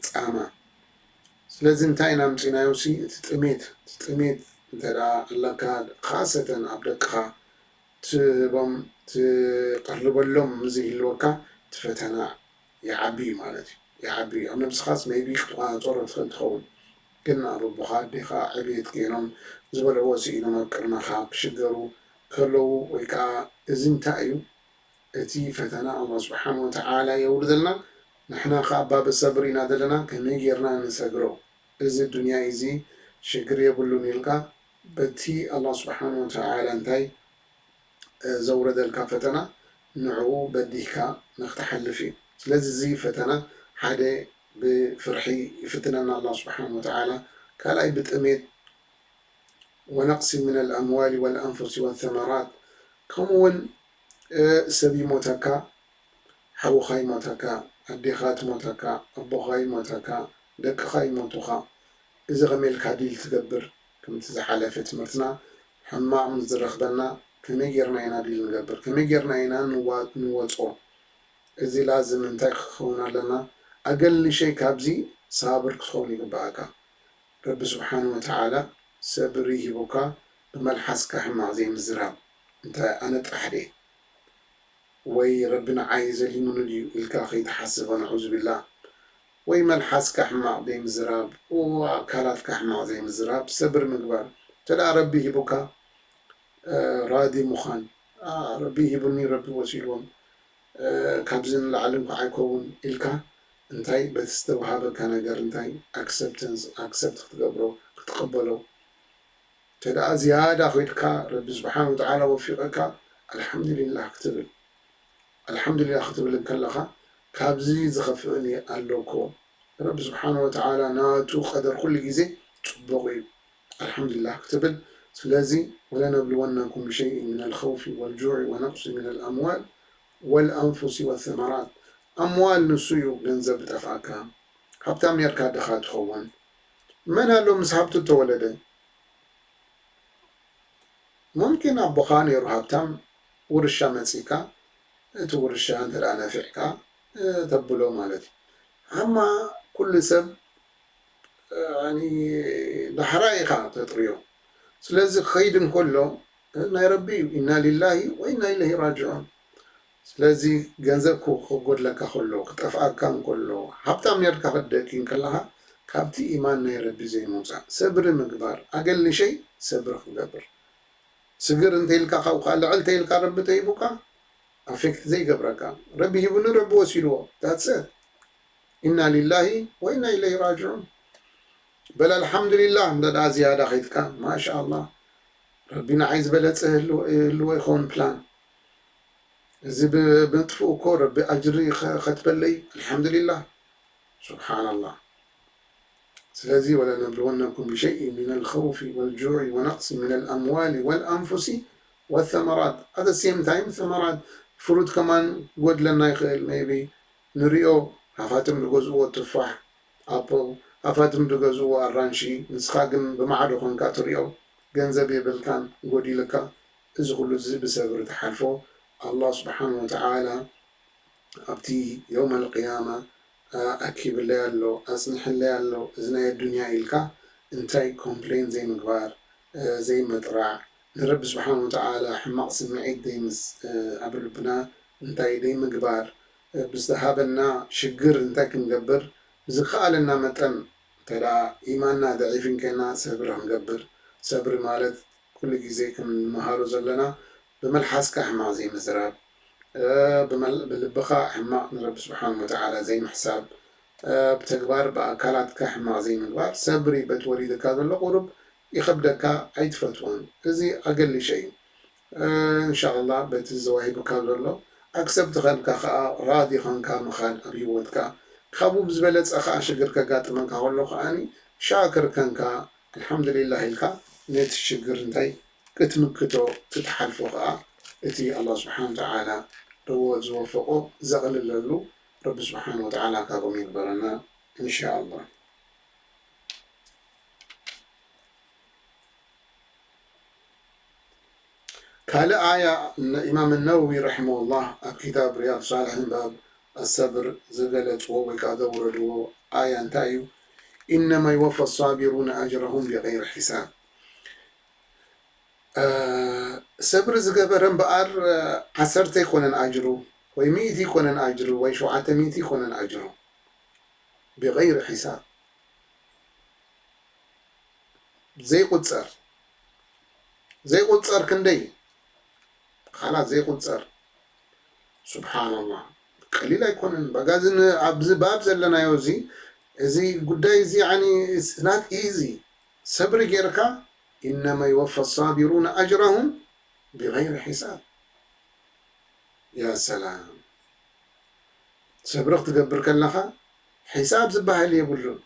ጻማ። ስለዚ እንታይ ኢና ኣምጺናዮ ሲ? እቲ ጥሜት፣ እቲ ጥሜት እንተ ደኣ ኣለካ፣ ኻሰተን ኣብ ደቅኻ ትህቦም፣ ትቐርበሎም ዘይህልወካ፣ እቲ ፈተና ይዓቢ እዩ ማለት እዩ። ይዓቢ እዩ። ኣብ ነብስኻስ ሜይቢ ክትቆጻጸሮ ትኽእል ትኸውን። ግን ኣብ ኣቦኻ፣ ኣዴኻ ዕብየት ገይሮም ዝበልዕዎ ስኢኖም ኣብ ቅድመኻ ክሽገሩ ከለዉ፣ ወይ ከኣ እዚ እንታይ እዩ? እቲ ፈተና ኣላህ ስብሓን ወተዓላ የውርደልና። ንሕና ከኣ ባብ ሰብር ኢና ዘለና፣ ከመይ ጌርና ንሰግሮ? እዚ ዱንያ እዚ ሽግር የብሉን ኢልካ፣ በቲ ኣላህ ስብሓን ወተዓላ እንታይ፣ እ፣ ዘውረደልካ ፈተና፣ ንዕኡ በዲህካ ንክትሓልፍ እዩ። ስለዚ እዚ ፈተና ሓደ ብፍርሒ ይፍትነና ኣላህ ስብሓን ወተዓላ፣ ካልኣይ ብጥሜት፣ ወነቅሲ ሚነል ኣምዋሊ ወልኣንፉሲ ወሰመራት፣ ከምኡ እውን፣ እ፣ ሰብ ይሞተካ፣ ሓውኻ ይሞተካ፣ ኣዴኻ ትሞተካ፣ ኣቦኻ ይሞተካ፣ ደቅኻ ይሞቱኻ። እዚ ከመይ ኢልካ ዲል ትገብር? ከምቲ ዝሓለፈ ትምህርትና፣ ሕማቕ ምስ ዝረኽበና ከመይ ጌርና ኢና ዲል ንገብር? ከመይ ጌርና ኢና ንዋ-፣ ንወጾ? እዚ ላዝም እንታይ ክኸውን ኣለና? ኣገል ንሸይ ካብዚ ሳብር ክትኸውን ይግብኣካ። ረቢ ስብሓን ወተዓላ ሰብሪ ሂቡካ፣ ብመልሓስካ ሕማቕ ዘይምዝራብ። እንታይ ኣነ ጥራሕ ድየ? ወይ ረቢ ንዓይ ዘሊሙኒ ድዩ ኢልካ ከይትሓስብ፣ ነዑዙ ቢላህ። ወይ መልሓስካ ሕማቕ ዘይምዝራብ፣ ወይ ኣካላትካ ሕማቕ ዘይምዝራብ፣ ሰብሪ ምግባር። እንተ ደኣ ረቢ ሂቡካ፣ እ፣ ራዲ ምዃን። ኣ፣ ረቢ ሂቡኒ፣ ረቢ ወሲድዎም፣ እ፣ ካብዚ ንላዕሊ እንኳ ኣይከውን ኢልካ፣ እንታይ በቲ ዝተውሃበካ ነገር እንታይ ኣክሰፕተንስ፣ ኣክሰፕት ክትገብሮ፣ ክትቕበሎ። እንተ ደኣ ዝያዳ ኮይድካ፣ ረቢ ስብሓን ወተዓላ ወፊቐካ፣ ኣልሓምዱሊላህ ክትብል። ኣልሓምዱሊላህ ክትብል እንከለኻ፣ ካብዚ ዝኸፍእኒ ኣሎ እኮ። ረቢ ስብሓን ወተዓላ ናቱ ቀደር ኩሉ ግዜ ጽቡቕ እዩ። ኣልሓምዱሊላህ ክትብል። ስለዚ፣ ወለነብልወነኩም ብሸይእ ሚነል ኸውፊ ወልጁዕ ወነቅሲ ሚነል ኣምዋል ወልኣንፉሲ ወሰመራት። ኣምዋል ንሱ እዩ ገንዘብ ዝጠፍኣካ። ሃብታም ኔርካ ድኻ ትኸውን። መን ኣሎ ምስ ሃብቱ እተወለደ? ሙምኪን ኣቦኻ ነይሩ ሃብታም፣ ውርሻ መጺእካ፣ እቲ ውርሻ እንተ ደኣ ነፊዕካ፣ እ፣ ተብሎ ማለት እዩ። ኣማ ኩሉ ሰብ፣ እ፣ ያኒ ዳሕራይ ኢኻ ተጥርዮ። ስለዚ ክኸይድ እንከሎ፣ እ፣ ናይ ረቢ እዩ። ኢና ሊላሂ ወኢና ኢለይሂ ራጅዑን። ስለዚ ገንዘብ ክጎድለካ ከሎ፣ ክጠፍኣካ እንከሎ፣ ሃብታም ኔርካ ክትደኪ እንከለኻ፣ ካብቲ ኢማን ናይ ረቢ ዘይምውጻእ፣ ሰብሪ ምግባር፣ ኣገል ንሸይ ሰብሪ ክትገብር። ስግር እንተኢልካ፣ ካብኡ ከኣ ልዕል እንተኢልካ፣ ረቢ ተሂቡካ፣ ኣፌክት ዘይገብረካ። ረቢ ሂቡኒ፣ ረቢ ወሲድዎ። That's it። ኢና ሊላሂ ወኢና ኢለይሂ ራጅዑን። በል ኣልሓምዱሊላህ፣ እንተ ደኣ ዝያዳ ኸይድካ፣ ማሻኣላህ፣ ረቢ ንዓይ ዝበለጸ ይህልዎ፣ ይህልዎ ይኸውን ፕላን። እዚ ብ-፣ ብምጥፍኡ እኮ ረቢ ኣጅሪ ኸ-፣ ኸትበለይ፣ ኣልሓምዱሊላህ። ሱብሓነላህ። ስለዚ፣ "ወለነብልወነኩም ብሸይእ ሚነል ኸውፊ ወልጁዒ ወነቅሲ ሚነል ኣምዋሊ ወልኣንፉሲ ወተመራት." At the same time፣ ተመራት፣ ፍሩት ከማን ክጎድለና ይኽእል፣ ሜይቢ ንሪኦ፣ ሃፋትም ዝገዝእዎ ቱፋሕ፣ ኣፕል፣ ሃፋትም ዝገዝእዎ ኣራንሺ፣ ንስኻ ግን ብማዕዶ ኮንካ ትሪኦ፣ ገንዘብ የብልካን፣ ጎዲልካ። እዚ ኩሉ እዚ ብሰብሪ ትሓልፎ። ኣላህ ስብሓን ወተዓላ ኣብቲ የውመል ቅያማ፣ ኣ-፣ ኣኪብለይ ኣሎ፣ ኣጽኒሕለይ ኣሎ፣ እዚ ናይ ኣዱንያ ኢልካ እንታይ ኮምፕሌን ዘይምግባር፣ እ፣ ዘይምጥራዕ፣ ንረቢ ስብሓን ወተዓላ ሕማቕ ስምዒት ዘይምስ-፣ እ፣ ኣብ ልብና እንታይ ዘይምግባር፣ እ፣ ብዝተሃበና ሽግር እንታይ ክንገብር፣ ብዝከኣለና መጠን፣ እንተ ደኣ ኢማንና ደዒፍ እንከና፣ ሰብሪ ክንገብር። ሰብሪ ማለት ኩሉ ግዜ ከም እንመሃሮ ዘለና፣ ብመልሓስካ ሕማቕ ዘይምዝራብ፣ እ፣ ብመል-፣ ብልብኻ ሕማቕ ንረቢ ስብሓን ወተዓላ ዘይምሕሳብ፣ እ፣ ብተግባር ብኣካላትካ ሕማቕ ዘይምግባር፣ ሰብሪ በቲ ወሪድካ ዘሎ ቁሩብ ይኸብደካ፣ ኣይትፈትዎን። እዚ ኣገሊሸ እዩ። እ፣ እንሻኣላህ በቲ ዘዋሂቡካ ዘሎ ኣክሰፕት ኸንካ ኸዓ ራዲ ኸንካ ምኻድ ኣብ ህይወትካ። ካብኡ ብዝበለጸ ኸዓ ሽግር ከጋጥመካ ከሎ ኸዓኒ ሻክር ከንካ ኣልሓምዱሊላህ ኢልካ ነቲ ሽግር እንታይ ክትምክቶ፣ ክትሓልፎ ኸዓ እቲ ኣላህ ስብሓን ወተዓላ ርዎ ዝወፈቆ ዘቕልለሉ ረቢ ስብሓን ወተዓላ ካብኦም ይግበረና እንሻኣላህ። ካልእ ኣያ ን-፣ ኢማም ነወዊ ረሒመሁላህ ኣብ ኪታብ ሪያድ ሳልሒን ባብ ኣሰብር ዝገለጽዎ ወይ ከኣ ዘውረድዎ ኣያ እንታይ እዩ? "ኢነማ ይወፋ ሳቢሩነ ኣጅረሁም ቢገይሪ ሒሳብ።" እ፣ ሰብሪ ዝገበረ እምበኣር፣ እ፣ ዓሰርተ ኣይኮነን ኣጅሩ፣ ወይ ሚእቲ ኣይኮነን ኣጅሩ፣ ወይ ሸውዓተ ሚእቲ ኣይኮነን ኣጅሩ። ቢገይሪ ሒሳብ። ዘይቁጸር። ዘይቁጸር ክንደይ? ኻላስ ዘይቁጸር። ሱብሓነላህ። ቀሊል ኣይኮነን። በቃ እዚ ን-፣ ኣብዚ ባብ ዘለናዮ እዚ፣ እዚ ጉዳይ እዚ፣ ያኒ፣ it's not easy። ሰብሪ ጌርካ፣ "ኢነማ ይወፋ ሳቢሩነ ኣጅረሁም ቢገይሪ ሒሳብ።" ያ ሰላም። ሰብሪ ክትገብር ከለኻ፣ ሒሳብ ዝበሃል የብሉን።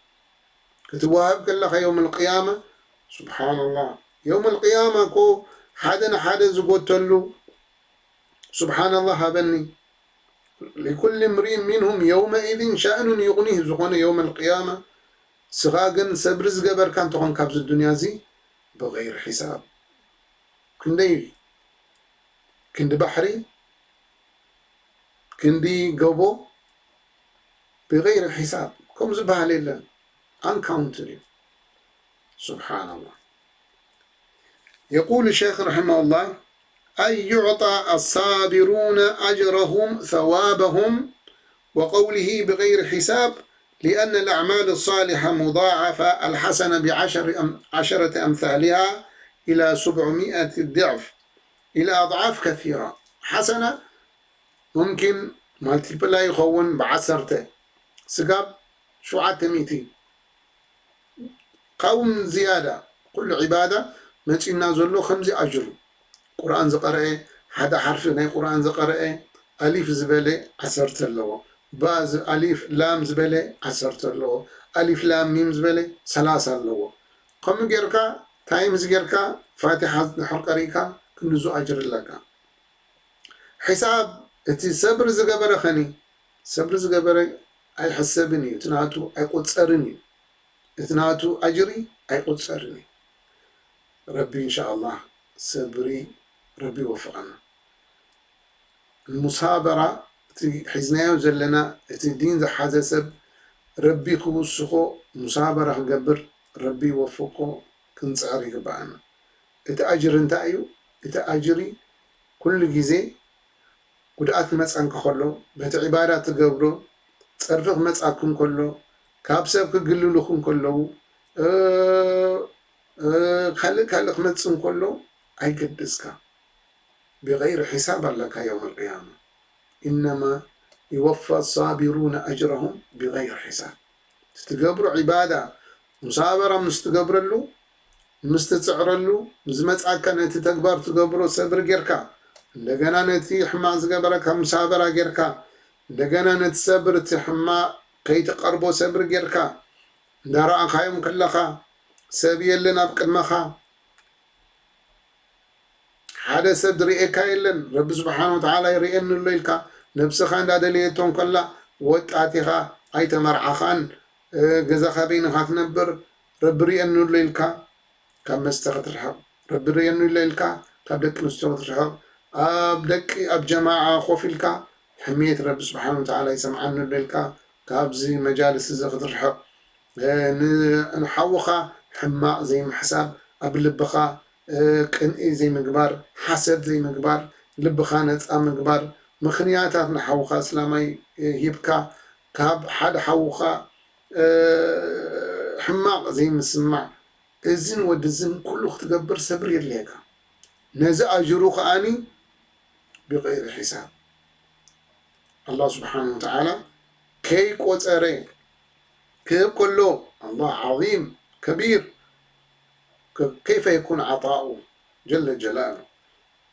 ክትወሃብ ከለኻ የውመል ቅያማ፣ ሱብሓነላህ። የውመል ቅያማ እኮ ሓደ ንሓደ ዝጎተሉ፣ ሱብሓነላህ ሃበኒ። ሊኩሊ እምሪእን ሚንሁም የውመኢዝን ሸእኑን ዩግኒህ ዝኾነ የውመል ቅያማ፣ ስኻ ግን ሰብሪ ዝገበርካ እንተኾንካ ኣብዚ ዱንያ እዚ፣ ብገይሪ ሒሳብ። ክንደይ? ክንዲ ባሕሪ፣ ክንዲ ጎቦ፣ ብገይሪ ሒሳብ። ከምኡ ዝበሃል የለን። ኣንካውንትድ እዩ። ሱብሓነላህ። يقول الشيخ رحمه الله: أن يعطى الصابرون أجرهم ثوابهم، وقوله بغير حساب، لأن الأعمال الصالحة مضاعفة، الحسنة بعشر أم-، عشرة أمثالها إلى سبعمائة ضعف، إلى أضعاف كثيرة. حسنة ممكن multiply ይኸውን ብዓሰርተ፣ ስጋብ ሸውዓተ ሚእቲ። ካብኡ ዝያዳ ኩሉ ዒባዳ መጺኡና ዘሎ ከምዚ ኣጅሩ። ቁርኣን ዝቐረአ፣ ሓደ ሓርፊ ናይ ቁርኣን ዝቐረአ፣ ኣሊፍ ዝበለ ዓሰርተ ኣለዎ። ባ ዝ-፣ ኣሊፍ ላም ዝበለ ዓሰርተ ኣለዎ። ኣሊፍ ላም ሚም ዝበለ ሰላሳ ኣለዎ። ከምኡ ጌርካ፣ ታይምስ ጌርካ፣ ፋቲሓ ድሕር ቀሪእካ፣ ክንድዙ ኣጅሪ ኣለካ። ሕሳብ እቲ ሰብሪ ዝገበረ ኸኒ፣ ሰብሪ ዝገበረ ኣይሕሰብን እዩ፣ እቲ ናቱ ኣይቁጸርን እዩ፣ እቲ ናቱ ኣጅሪ ኣይቁጸርን እዩ። ረቢ እንሻኣላህ ሰብሪ ረቢ ይወፍቐና። ሙሳበራ እቲ ሒዝናዮ ዘለና እቲ ዲን ዝሓዘ ሰብ ረቢ ክውስኾ ሙሳበራ ክገብር ረቢ ይወፍቆ ክንጽዕር ይግብኣና። እቲ ኣጅሪ እንታይ እዩ? እቲ ኣጅሪ ኩሉ ግዜ ጉድኣት ክመጻ እንከሎ፣ በቲ ዒባዳ ትገብሮ ጸርፊ ክመጻኩም ከሎ፣ ካብ ሰብ ክግልሉኹም ከለዉ፣ እ፣ እ፣ ካልእ ካልእ ክመጽእ እንከሎ ኣይገድስካ። ብገይሪ ሒሳብ ኣለካ የውመል ቅያማ። ኢነማ ይወፋ ሳቢሩነ ኣጅረሁም ብገይሪ ሒሳብ። እቲ ትገብሮ ዒባዳ፣ ሙሳበራ ምስ ትገብረሉ፣ ምስ ትጽዕረሉ፣ ንዝመጻካ ነቲ ተግባር ትገብሮ ሰብሪ ጌርካ፣ እንደገና ነቲ ሕማቕ ዝገበረካ ምሳበራ ጌርካ፣ እንደገና ነቲ ሰብ እቲ ሕማቕ ከይትቐርቦ ሰብሪ ጌርካ፣ እንዳረኣኻዮም ከለኻ፣ ሰብ የለን ኣብ ቅድመኻ፣ ሓደ ሰብ ዝርእየካ የለን፣ ረቢ ስብሓን ወተዓላ ይርእየኒ ኣሎ ኢልካ፣ ነብስኻ እንዳደለየቶ እንከላ፣ ወጣት ኢኻ፣ ኣይተመርዓኻን፣ እ፣ ገዛኻ በይንኻ ትነብር፣ ረቢ ርእየኒ ኣሎ ኢልካ፣ ካብ መስተ ክትርሕቕ፣ ረቢ ርእየኒ ኣሎ ኢልካ፣ ካብ ደቂ ኣንስትዮ ክትርሕቕ፣ ኣብ ደቂ፣ ኣብ ጀማዓ ኮፍ ኢልካ፣ ሕሜት ረቢ ስብሓን ወተዓላ ይሰምዓኒ ኣሎ ኢልካ፣ ካብዚ መጃልስ እዚ ክትርሕቕ፣ እ፣ ን-፣ ንሓውኻ ሕማቕ ዘይምሕሳብ፣ ኣብ ልብኻ፣ እ፣ ቅንኢ ዘይምግባር፣ ሓሰድ ዘይምግባር፣ ልብኻ ነጻ ምግባር፣ ምኽንያታት ንሓውኻ እስላማይ፣ እ፣ ሂብካ፣ ካብ ሓደ ሓውኻ፣ እ፣ ሕማቕ ዘይምስማዕ፣ እዝን ወድዝን ኩሉ ክትገብር ሰብሪ የድልየካ። ነዚ ኣጅሩ ከኣኒ ብገይሪ ሒሳብ። ኣላህ ስብሓን ወተዓላ ከይቆጸረ ክህብ ከሎ፣ ኣላህ ዓዚም ከቢር፣ ከ-፣ ከይፈ የኩን ዓጣኡ ጀለ ጀላሉ።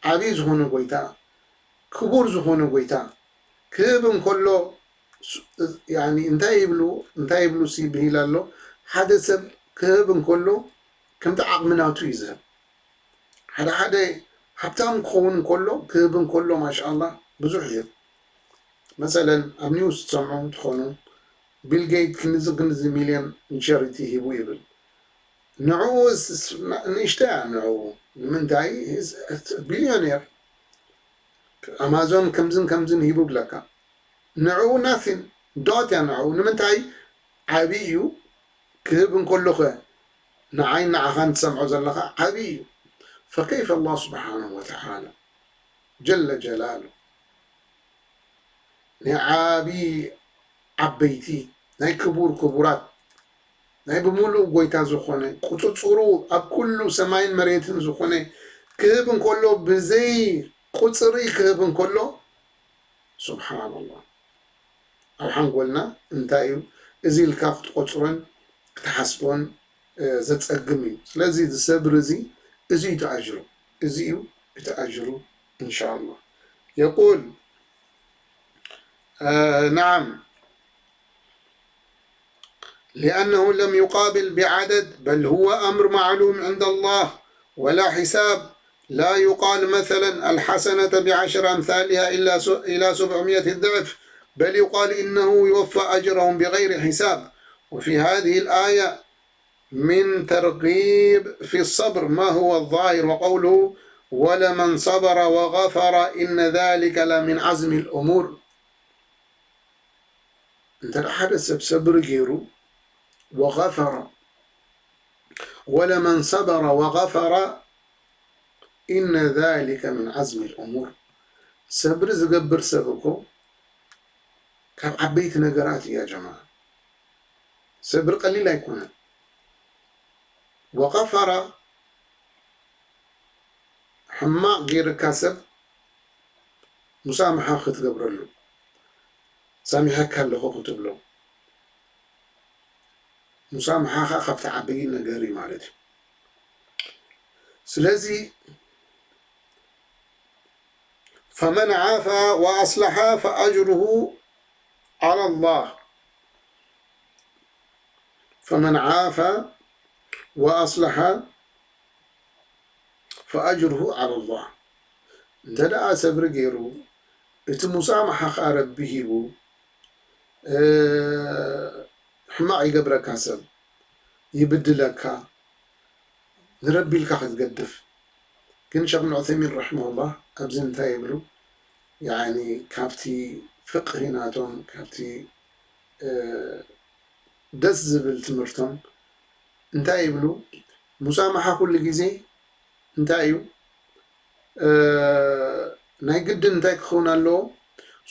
ዓብዪ ዝኾነ ጎይታ፣ ክቡር ዝኾነ ጎይታ ክህብ እንከሎ፣ ሱ-፣ ያኒ እንታይ ይብሉ፣ እንታይ ይብሉ ሲ ብሂል ኣሎ፣ ሓደ ሰብ ክህብ እንከሎ ከምቲ ዓቕሚ ናቱ እዩ ዝህብ። ሓደ ሓደ ሃብታም ክኸውን እንከሎ፣ ክህብ እንከሎ፣ ማሻኣላህ ብዙሕ ይህብ። መሰለን ኣብ ኒውስ ትሰምዑ እንትኾኑ፣ ቢል ጌት ክንዚ ክንዚ ሚልዮን ንቸሪቲ ሂቡ ይብል። ንዕኡ ስ-፣ ስ-፣ ንእሽተይ እያ ንዕኡ። ንምንታይ? ቢልዮኔር። ኣማዞን ከምዝን ከምዝን ሂቡ ብለካ። ንዕኡ ናቲን፣ ዶት እያ ንዕኡ። ንምንታይ? ዓብዪ እዩ። ክህብ እንከሎ ኸ ንዓይ ንዓኻን ትሰምዖ ዘለኻ ዓብዪ እዩ። ፈከይፈ ኣላህ ስብሓነሁ ወተዓላ ጀለ ጀላሉ ናይ ዓብዪ ዓበይቲ፣ ናይ ክቡር ክቡራት፣ ናይ ብምሉእ ጎይታ ዝኾነ፣ ቁጽጽሩ ኣብ ኩሉ ሰማይን መሬትን ዝኾነ ክህብ እንከሎ፣ ብዘይ ቁጽሪ ክህብ እንከሎ፣ ሱብሓነላህ። ኣብ ሓንጎልና እንታይ እዩ እዚ ኢልካ ክትቆጽሮን ክትሓስቦን፣ እ፣ ዘጸግም እዩ። ስለዚ እዚ ሰብሪ እዚ፣ እዚ እዩ እቲ ኣጅሩ፣ እዚ እዩ እቲ ኣጅሩ፣ ኢንሻኣላህ። የቁል፣ እ፣ ነዓም፣ لأنه لم يقابل بعدد، بل هو أمر معلوم عند الله، ولا حساب. لا يقال مثلا الحسنة بعشر أمثالها إلا س-، إلى سبعمائة ضعف، بل يقال إنه يوفى أجرهم بغير حساب. وفي هذه الآية من ترغيب في الصبر ما هو الظاهر، وقوله: "ولمن صبر وغفر إن ذلك لمن عزم الأمور". እንተ ደኣ ሓደ ሰብ ሰብሪ ገይሩ፣ وغفر، ولمن صبر وغفر إن ذلك من عزم الأمور። ሰብሪ ዝገብር ሰብ እኮ ካብ ዓበይቲ ነገራት እያ ጀማዓ። ሰብሪ ቀሊል ኣይኮነን። وغفر ሕማቕ ገይርካ ሰብ ሙሳምሓ ክትገብረሉ፣ ሳሚሐካ ኣለኹ ክትብሎ። ሙሳምሓ ኸኣ ካብቲ ዓብዪ ነገር እዩ ማለት እዩ። ስለዚ فمن عفا وأصلح فأجره على الله. فمن عفا وأصلح فأجره على الله. እንተ ደኣ ሰብሪ ገይሩ፣ እቲ ሙሳምሓ ኸኣ ረቢ ሂቡ፣ እ፣ ሕማቕ ይገብረካ ሰብ፣ ይብድለካ፣ ንረቢ ኢልካ ክትገድፍ። ግን ሸኽ እብን ዑሰይሚን ረሒመሁላህ ኣብዚ እንታይ ይብሉ? ያኒ ካብቲ ፍቅሂ ናቶም፣ ካብቲ፣ እ፣ ደስ ዝብል ትምህርቶም እንታይ ይብሉ? ሙሳምሓ ኩሉ ግዜ እንታይ እዩ? እ፣ ናይ ግድን እንታይ ክኸውን ኣለዎ?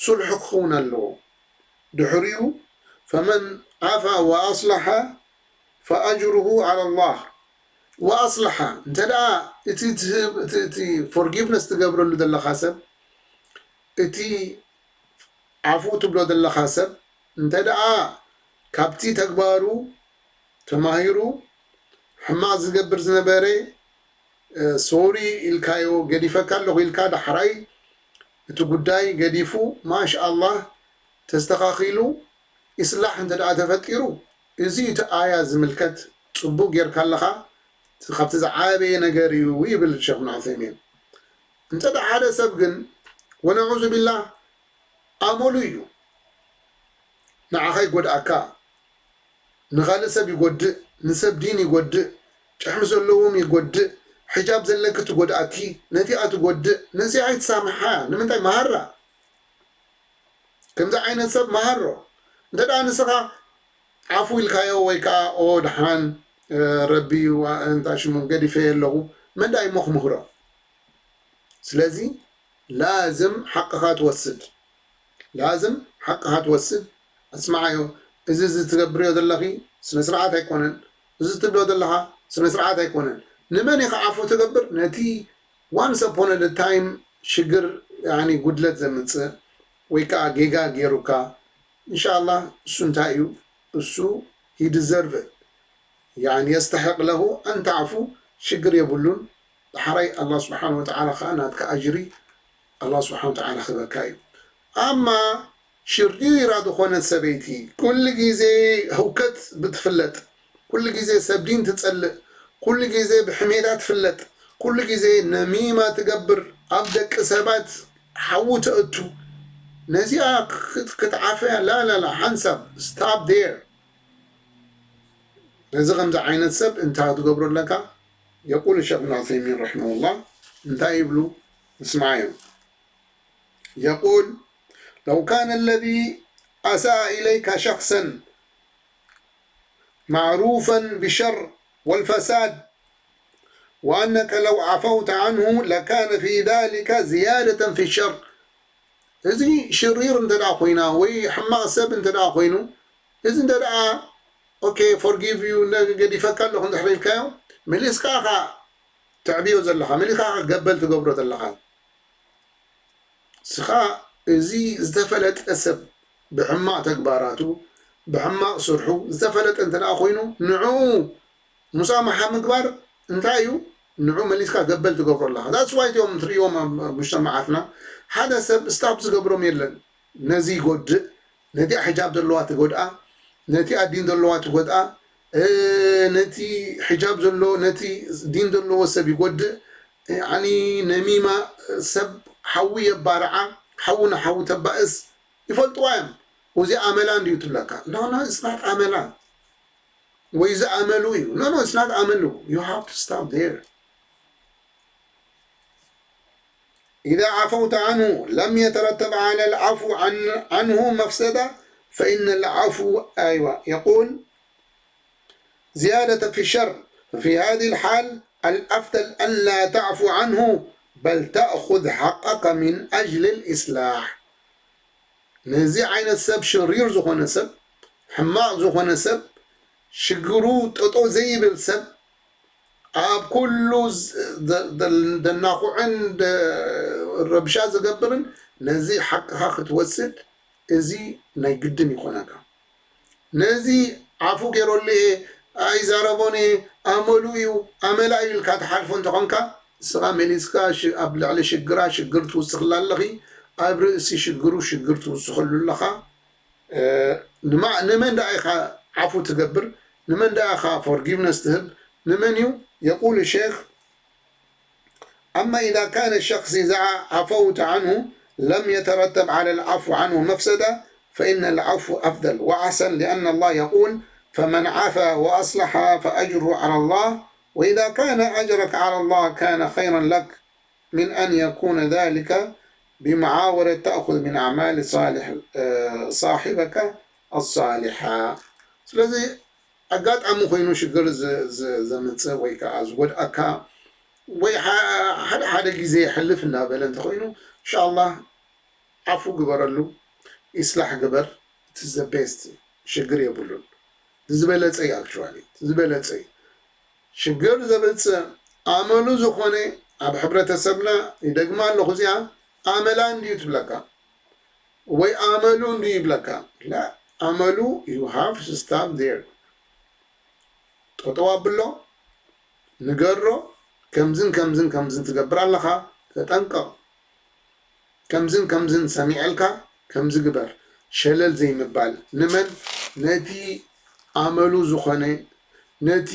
ሱልሑ ክኸውን ኣለዎ። ድሕሪኡ ፈመን ዓፋ ወኣስለሐ ፈኣጅሩሁ ዓላ ላህ። ወኣስለሐ፣ እንተ ደኣ እቲ ትህብ-፣ እቲ፣ እቲ ፎርጊቭነስ ትገብረሉ ዘለኻ ሰብ፣ እቲ ዓፉ ትብሎ ዘለኻ ሰብ፣ እንተ ደኣ ካብቲ ተግባሩ ተማሂሩ፣ ሕማቕ ዝገብር ዝነበረ፣ እ፣ ሶሪ ኢልካዮ፣ ገዲፈካ ኣለኹ ኢልካ፣ ዳሕራይ እቲ ጉዳይ ገዲፉ ማሻኣላህ ተስተኻኺሉ ኢስላሕ እንተ ደኣ ተፈጢሩ፣ እዚ እቲ ኣያ ዝምልከት ጽቡቕ ጌርካ ኣለኻ፣ ካብቲ ዝዓበየ ነገር እዩ ይብል ሸኹና ዑሰይሚን። እንተ ደኣ ሓደ ሰብ ግን ወነዑዙ ቢላህ ኣመሉ እዩ። ንዓኻ ይጎድኣካ፣ ንኻልእ ሰብ ይጎድእ፣ ንሰብ ዲን ይጎድእ፣ ጭሕሚ ዘለዎም ይጎድእ፣ ሕጃብ ዘለኪ ትጎድኣኪ፣ ነቲኣ ትጎድእ፣ ነዚኣ ኣይትሳምሓ። ንምንታይ መሃራ? ከምዚ ዓይነት ሰብ መሃሮ። እንተ ደኣ ንስኻ ዓፉ ኢልካዮ ወይ ከኣ ኦ ደሓን ረቢ እንታይ ሽሙ ገዲፈዮ ኣለኹ መን ደኣ እሞ ክምህሮ? ስለዚ ላዝም ሓቅኻ ትወስድ። ላዝም ሓቅኻ ትወስድ። ኣስምዓዮ፣ እዚ እዚ ትገብርዮ ዘለኺ ስነ ስርዓት ኣይኮነን፣ እዚ ትብሎ ዘለኻ ስነ ስርዓት ኣይኮነን። ንመን ኢኻ ዓፉ ትገብር? ነቲ once upon a time ሽግር ያኒ ጉድለት ዘምጽእ ወይ ከዓ ጌጋ ጌሩካ እንሻላ እሱ እንታይ እዩ እሱ he deserve it ያኒ የስተሕቅ ለሁ ኣን ተዕፉ ሽግር የብሉን። ዳሕራይ ኣላህ ስብሓን ወተዓላ ከዓ ናትካ ኣጅሪ ኣላህ ስብሓን ወተዓላ ክበካ እዩ። ኣማ ሽሪራ ዝኾነት ሰበይቲ ኩሉ ግዜ ህውከት ብትፍለጥ ኩሉ ግዜ ሰብ ዲን ትጸልእ ኩሉ ግዜ ብሕሜታ ትፍለጥ ኩሉ ግዜ ነሚማ ትገብር ኣብ ደቂ ሰባት ሓዊ ተእቱ ነዚኣ ክትዓፈያ ላላላ ሓንሳብ stop there ነዚ ከምዚ ዓይነት ሰብ እንታይ ትገብሮ ኣለካ يقول الشيخ ابن عثيمين رحمه الله እንታይ ይብሉ እስማዓዮም يقول لو كان الذي أساء إليك شخصا معروفا بالشر والفساد وأنك لو عفوت عنه لكان في ذلك زيادة في الشر እዚ ሽሪር እንተ ኮይና ወይ ሕማቕ ሰብ እንተ ኮይኑ እዚ እንተ okay forgive you ገዲፈካ ኣለኹ እንድሕር ኢልካዮ መሊስካ ኢኻ ተዕብዮ ዘለኻ መሊስካ ኢኻ ገበል ትገብሮ ዘለኻ ስኻ እዚ ዝተፈለጠ ሰብ ብሕማቕ ተግባራቱ ብሕማቕ ስርሑ ዝተፈለጠ እንተ ኮይኑ ንዕኡ ሙሳማሓ ምግባር እንታይ እዩ ንዑ መሊስካ ገበል ትገብሮ ኣለኻ that's why እቲኦም ትርእዮም ኣብ ሙጅተማዓትና ሓደ ሰብ stop ዝገብሮም የለን ነዚ ይጎድእ ነቲኣ ሕጃብ ዘለዋ ትጎድኣ ነቲኣ ዲን ዘለዋ ትጎድኣ ነቲ ሕጃብ ዘሎ ነቲ ዲን ዘለዎ ሰብ ይጎድእ ያኒ ነሚማ ሰብ ሓዊ የባርዓ ሓዊ ንሓዊ ተባእስ ይፈልጥዋ እዮም እዚ ኣመላ እንድዩ ትብለካ no no it's not ኣመላ ወይ እዚ ኣመሉ እዩ no no it's not ኣመሉ you have to stop there إذا عفوت عنه لم يترتب على العفو عن عنه مفسدة فإن العفو أيوة يقول زيادة في الشر ففي هذه الحال الأفضل أن لا تعفو عنه بل تأخذ حقك من أجل الإصلاح ነዚ ዓይነት ሰብ ሽሪር ዝኾነ ሰብ ሕማቕ ዝኾነ ሰብ ሽግሩ ጠጠው ዘይብል ሰብ ኣብ ኩሉ ዘናኹዕን ረብሻ ዝገብርን ነዚ ሓቅኻ ክትወስድ እዚ ናይ ግድን ይኾነካ ነዚ ዓፉ ገይረሉ እየ ኣይዛረቦን እየ ኣመሉ እዩ ኣመላ እዩ ኢልካ ትሓልፎ እንተኾንካ ንስኻ መሊስካ ኣብ ልዕሊ ሽግራ ሽግር ትውስኽላ ኣለኺ ኣብ ርእሲ ሽግሩ ሽግር ትውስኽሉ ኣለኻ ንመን ደኣ ኢኻ ዓፉ ትገብር ንመን ደኣ ኢኻ forgiveness ትህብ ንመን እዩ يقول الشيخ أما إذا كان الشخص إذا عفوت عنه لم يترتب على العفو عنه مفسدة فإن العفو أفضل وأحسن لأن الله يقول فمن عفا وأصلح فأجره على الله وإذا كان أجرك على الله كان خيرا لك من أن يكون ذلك بمعاولة تأخذ من أعمال صالح صاحبك الصالحة ስለዚ ኣጋጣሚ ኮይኑ ሽግር ዘምፅእ ወይ ከዓ ዝጎድኣካ ወይ ሓደ ሓደ ግዜ ሕልፍ እናበለ እንተኮይኑ እንሻላ ዓፉ ግበረሉ ኢስላሕ ግበር እቲ ዘቤስት ሽግር የብሉን ዝበለፀ እዩ actually ዝበለፀ እዩ ሽግር ዘምፅእ ኣመሉ ዝኾነ ኣብ ሕብረተሰብና ይደግማ ኣለኹ እዚኣ ኣመላ እንድዩ ትብለካ ወይ ኣመሉ እንድዩ ይብለካ ላ ኣመሉ you have to stop there ጠጠው ኣብሎ ንገሮ ከምዝን ከምዝን ከምዝን ትገብር ኣለኻ ተጠንቀቕ ከምዝን ከምዝን ሰሚዐልካ ከምዚ ግበር፣ ሸለል ዘይምባል። ንመን? ነቲ ኣመሉ ዝኾነ፣ ነቲ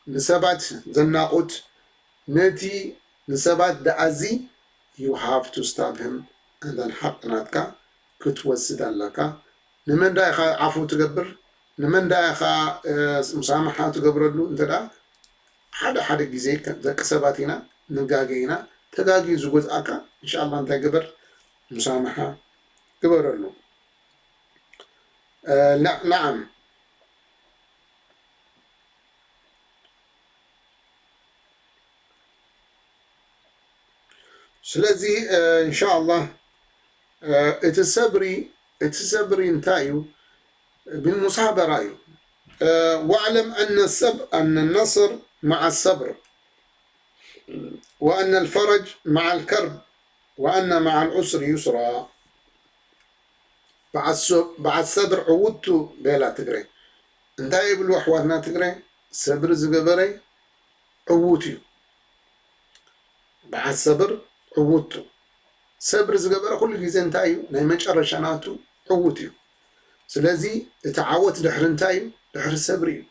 ንሰባት ዘናቑት፣ ነቲ ንሰባት ደኣዚ you have to stop him and then ሓቂ ናትካ ክትወስድ ኣለካ። ንመን ዳ ኢኻ ዓፉ ትገብር? ንመን ዳ ኢኻ፣ እ፣ ሙሳምሓ ትገብረሉ? እንተ ደኣ ሓደ ሓደ ግዜ ከም ደቂ ሰባት ኢና፣ ንጋገ ኢና። ተጋግዩ ዝጎዝኣካ፣ እንሻኣላ እንታይ ግበር? ሙሳምሓ ግበረሉ። እ፣ ላ-፣ ናዓም። ስለዚ፣ እ፣ እንሻኣላ፣ እ፣ እቲ ሰብሪ፣ እቲ ሰብሪ እንታይ እዩ? ብሙሳበራ እዩ። እ፣ واعلم أن الصب-، أن النصر مع الصبر، وأن الفرج مع الكرب، وأن مع العسر يسرا። በዓል ሰ-፣ በዓል ሰብር ዕውቱ ቤላ ትግረ። እንታይ ይብሉ ኣሕዋትና ትግረ? ሰብሪ ዝገበረ ዕዉት እዩ። በዓል ሰብር ዕዉት እዩ። ሰብሪ ዝገበረ ኩሉ ግዜ እንታይ እዩ? ናይ መጨረሻ ናቱ ዕዉት እዩ። ስለዚ እቲ ዓወት ድሕሪ እንታይ እዩ? ድሕሪ ሰብሪ እዩ።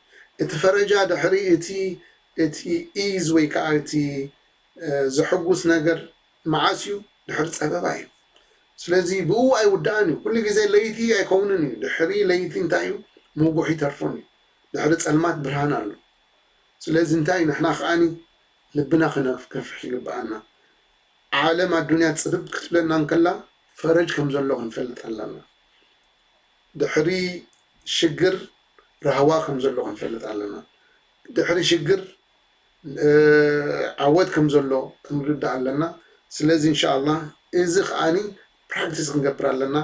እቲ ፈረጃ ድሕሪ እቲ፣ እቲ ኢዝ ወይ ከዓ እቲ፣ እ፣ ዘሐጉስ ነገር መዓስ እዩ? ድሕሪ ጸበባ እዩ። ስለዚ ብኡ ኣይውዳእን እዩ። ኩሉ ግዜ ለይቲ ኣይከውንን እዩ። ድሕሪ ለይቲ እንታይ እዩ? ምጉሕ ይተርፎን እዩ። ድሕሪ ጸልማት ብርሃን ኣሎ። ስለዚ እንታይ ንሕና ከኣኒ ልብና ክነፍክሕ ይግብኣና። ዓለም ኣዱንያ ጽብብ ክትብለና እንከላ ፈረጅ ከም ዘሎ ክንፈልጥ ኣለና። ድሕሪ ሽግር ራህዋ ከም ዘሎ ክንፈልጥ ኣለና። ድሕሪ ሽግር፣ እ፣ ዓወት ከም ዘሎ ክንርዳእ ኣለና። ስለዚ እንሻኣላ እዚ ከኣኒ ፕራክቲስ ክንገብር ኣለና፣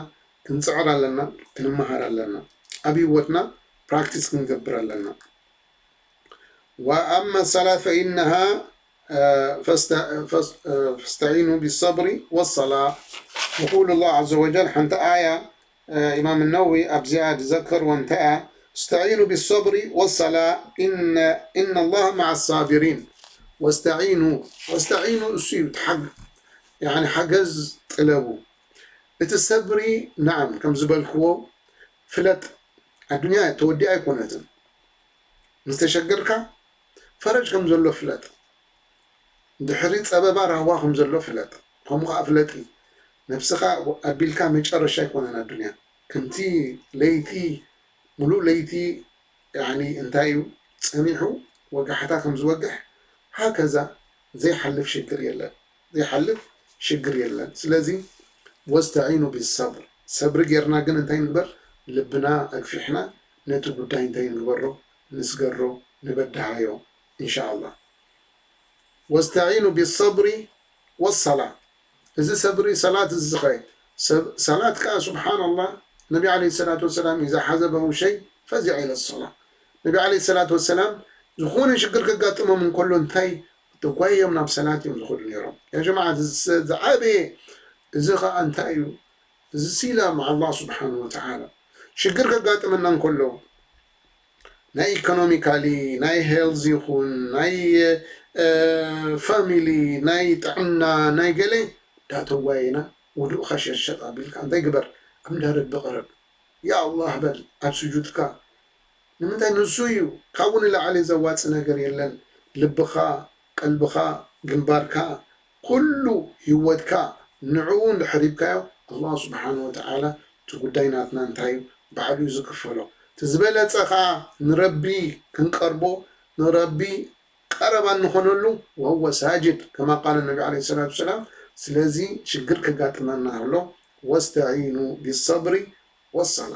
ክንጽዕር ኣለና፣ ክንመሃር ኣለና። ኣብ ህይወትና ፕራክቲስ ክንገብር ኣለና። وأما الصلاة فإنها، آه، فاست-، فاس-، آه، فاستعينوا بالصبر والصلاة. يقول الله عز وجل، ሓንቲ ኣያ፣ آه، ኢማም ነወዊ ኣብዚኣ ዝዘከርዎ እንታይ እያ? استعينوا بالصبر والصلاة إن، إن الله مع الصابرين. واستعينوا، واستعينوا እሱ እዩ፣ ተሓግ-፣ ያኒ ሓገዝ ጥለቡ። እቲ ሰብሪ፣ ናዓም፣ ከም ዝበልክዎ ፍለጥ፣ ኣዱንያ ተወዲኣ ኣይኮነትን። ምስ ተሸገርካ ፈረጅ ከም ዘሎ ፍለጥ። ድሕሪ ጸበባ ራህዋ ከም ዘሎ ፍለጥ። ከምኡ ከኣ ፍለጢ። ነብስኻ ኣቢልካ መጨረሻ ኣይኮነን ኣዱንያ። ከምቲ ለይቲ፣ ሙሉእ ለይቲ፣ ያኒ እንታይ እዩ ጸኒሑ ወጋሕታ ከም ዝወግሕ፣ ሃከዛ ዘይሓልፍ ሽግር የለን። ዘይሓልፍ ሽግር የለን። ስለዚ ወስተዒኑ ቢሰብር፣ ሰብሪ ጌርና ግን እንታይ ንግበር? ልብና ኣግፊሕና ነቲ ጉዳይ እንታይ ንግበሮ? ንስገሮ፣ ንበድሃዮ፣ ኢንሻኣላህ። ወስተዒኑ ቢሰብሪ ወሰላ። እዚ ሰብሪ ሰላት እዚ ኸ፣ ሰብ-፣ ሰላት ከኣ ሱብሓነላህ፣ ነቢ ዓለይሂ ሰላቱ ወሰላም ኢዛ ሓዘበሁ ሸይ ፈዚዐ ኢለ ሰላ። ነቢ ዓለይሂ ሰላቱ ወሰላም ዝኾነ ሽግር ከጋጥሞም እንከሎ እንታይ ተጓዮም ናብ ሰላት እዮም ዝኸዱ ነይሮም። ያ ጀማዓ፣ እዚ ዝዓበየ፣ እዚ ኸኣ እንታይ እዩ? እዚ ሲላ መዓ ኣላህ ስብሓን ወተዓላ። ሽግር ከጋጥመና እንከሎ፣ ናይ ኢኮኖሚካሊ፣ ናይ ሄልዝ ይኹን፣ ናይ፣ እ፣ ፋሚሊ፣ ናይ ጥዕና፣ ናይ ገለ፣ እንዳተጓየና፣ ውዱእኻ ሸሸጥ ኣቢልካ፣ እንታይ ግበር? ኣብ እንዳረቢ ቅረብ። ያ ኣላህ በል፣ ኣብ ስጁድካ። ንምንታይ? ንሱ እዩ። ካብኡ ንላዕሊ ዘዋጽእ ነገር የለን። ልብኻ፣ ቀልብኻ፣ ግንባርካ፣ ኩሉ ህይወትካ ንዕኡ እንድሕር ሂብካዮ፣ ኣላህ ስብሓን ወተዓላ እቲ ጉዳይ ናትና እንታይ እዩ? ባዕሉ እዩ ዝክፈሎ። እቲ ዝበለጸ ኸዓ ንረቢ ክንቀርቦ፣ ንረቢ ቀረባ እንኾነሉ፣ ወሁወ ሳጅድ፣ ከማ ቃለ ነቢ ዓለይሂ ሰላቱ ወሰላም። ስለዚ ሽግር ከጋጥመና ከሎ፣ ወስተዒኑ ቢሰብሪ ወሰላ።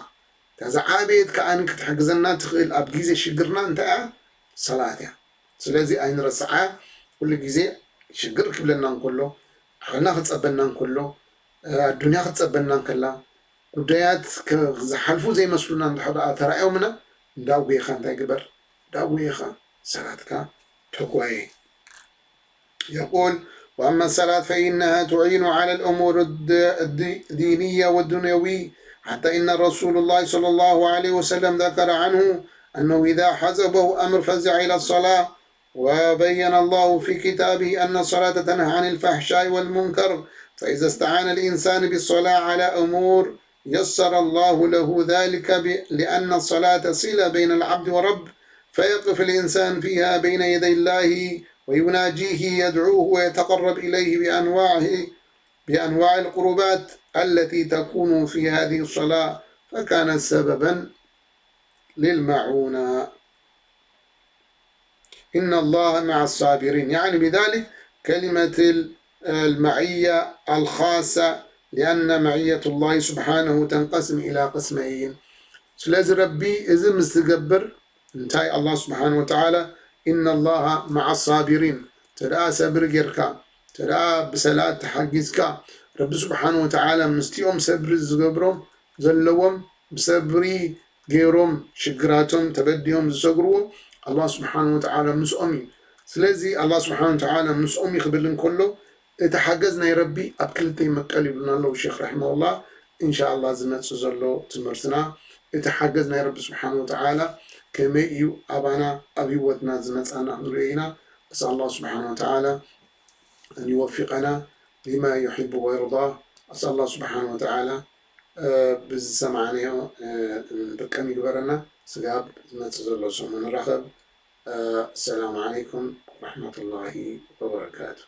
እታ ዝዓበየት ከኣ ክትሕግዘና ትኽእል ኣብ ግዜ ሽግርና እንታይ እያ? ሰላት እያ። ስለዚ ኣይንረስዓ። ኩሉ ግዜ ሽግር ክብለና እንከሎ፣ ዓለና ክጸበና እንከሎ፣ ኣዱንያ ክትጸበና እንከላ፣ ጉዳያት ከ-፣ ዝሓልፉ ዘይመስሉና እንድሕር ደኣ ተራእዮምና፣ እንዳጉየኻ እንታይ ግበር? እንዳጉየኻ ሰላትካ ተጓየ። يقول: وأما الصلاة فإنها تعين على الأمور الد-، الد-، الدينية والدنيوية، حتى إن رسول الله صلى الله عليه وسلم ذكر عنه أنه إذا حزبه أمر فزع إلى الصلاة، وبين الله في كتابه أن الصلاة تنهى عن الفحشاء والمنكر، فإذا استعان الإنسان بالصلاة على أمور يسر الله له ذلك ب-، لأن الصلاة صلة بين العبد ورب، فيقف الإنسان فيها بين يدي الله ويناجيه، يدعوه ويتقرب إليه بأنواعه، بأنواع القربات التي تكون في هذه الصلاة، فكانت سببا للمعونة. إن الله مع الصابرين، يعني بذلك كلمة ال-، المعية الخاصة، لأن معية الله سبحانه تنقسم إلى قسمين. ስለዚ ረቢ እዚ ምስ ዝገብር እንታይ ኣላህ ስብሓን ወተዓላ إن الله مع الصابرين፣ ተደኣ ሰብሪ ጌርካ፣ ተደኣ ብሰላት ተሓጊዝካ፣ ረቢ ስብሓን ወተዓላ ምስቲኦም ሰብሪ ዝገብሮም ዘለዎም ብሰብሪ ገይሮም ሽግራቶም ተበዲኦም ዝሰግርዎ ኣላህ ስብሓን ወተዓላ ምስኦም እዩ። ስለዚ ኣላህ ስብሓን ወተዓላ ምስኦም እዩ ክብል እንከሎ እቲ ሓገዝ ናይ ረቢ ኣብ ክልተ ይመቀል ይብሉና ኣለዉ ሼክ ረሒመሁላህ። እንሻ ኣላህ ዝመፅእ ዘሎ ትምህርትና እቲ ሓገዝ ናይ ረቢ ስብሓን ወተዓላ ከመይ እዩ ኣባና ኣብ ህይወትና ዝመፃና ክንሪኦ ኢና። ኣስኣል ኣላህ ስብሓን ወተዓላ ኣን ይወፊቀና ሊማ ዩሕቡ ወየርዳ። ኣስኣል ኣላህ ስብሓን ወተዓላ ብዝሰማዕናዮ ንጥቀም ይግበረና። ስጋብ ዝመፅእ ዘሎ ሰሙን ንራኸብ። ኣሰላሙ ዓለይኩም ወረሕመቱላሂ ወበረካቱ።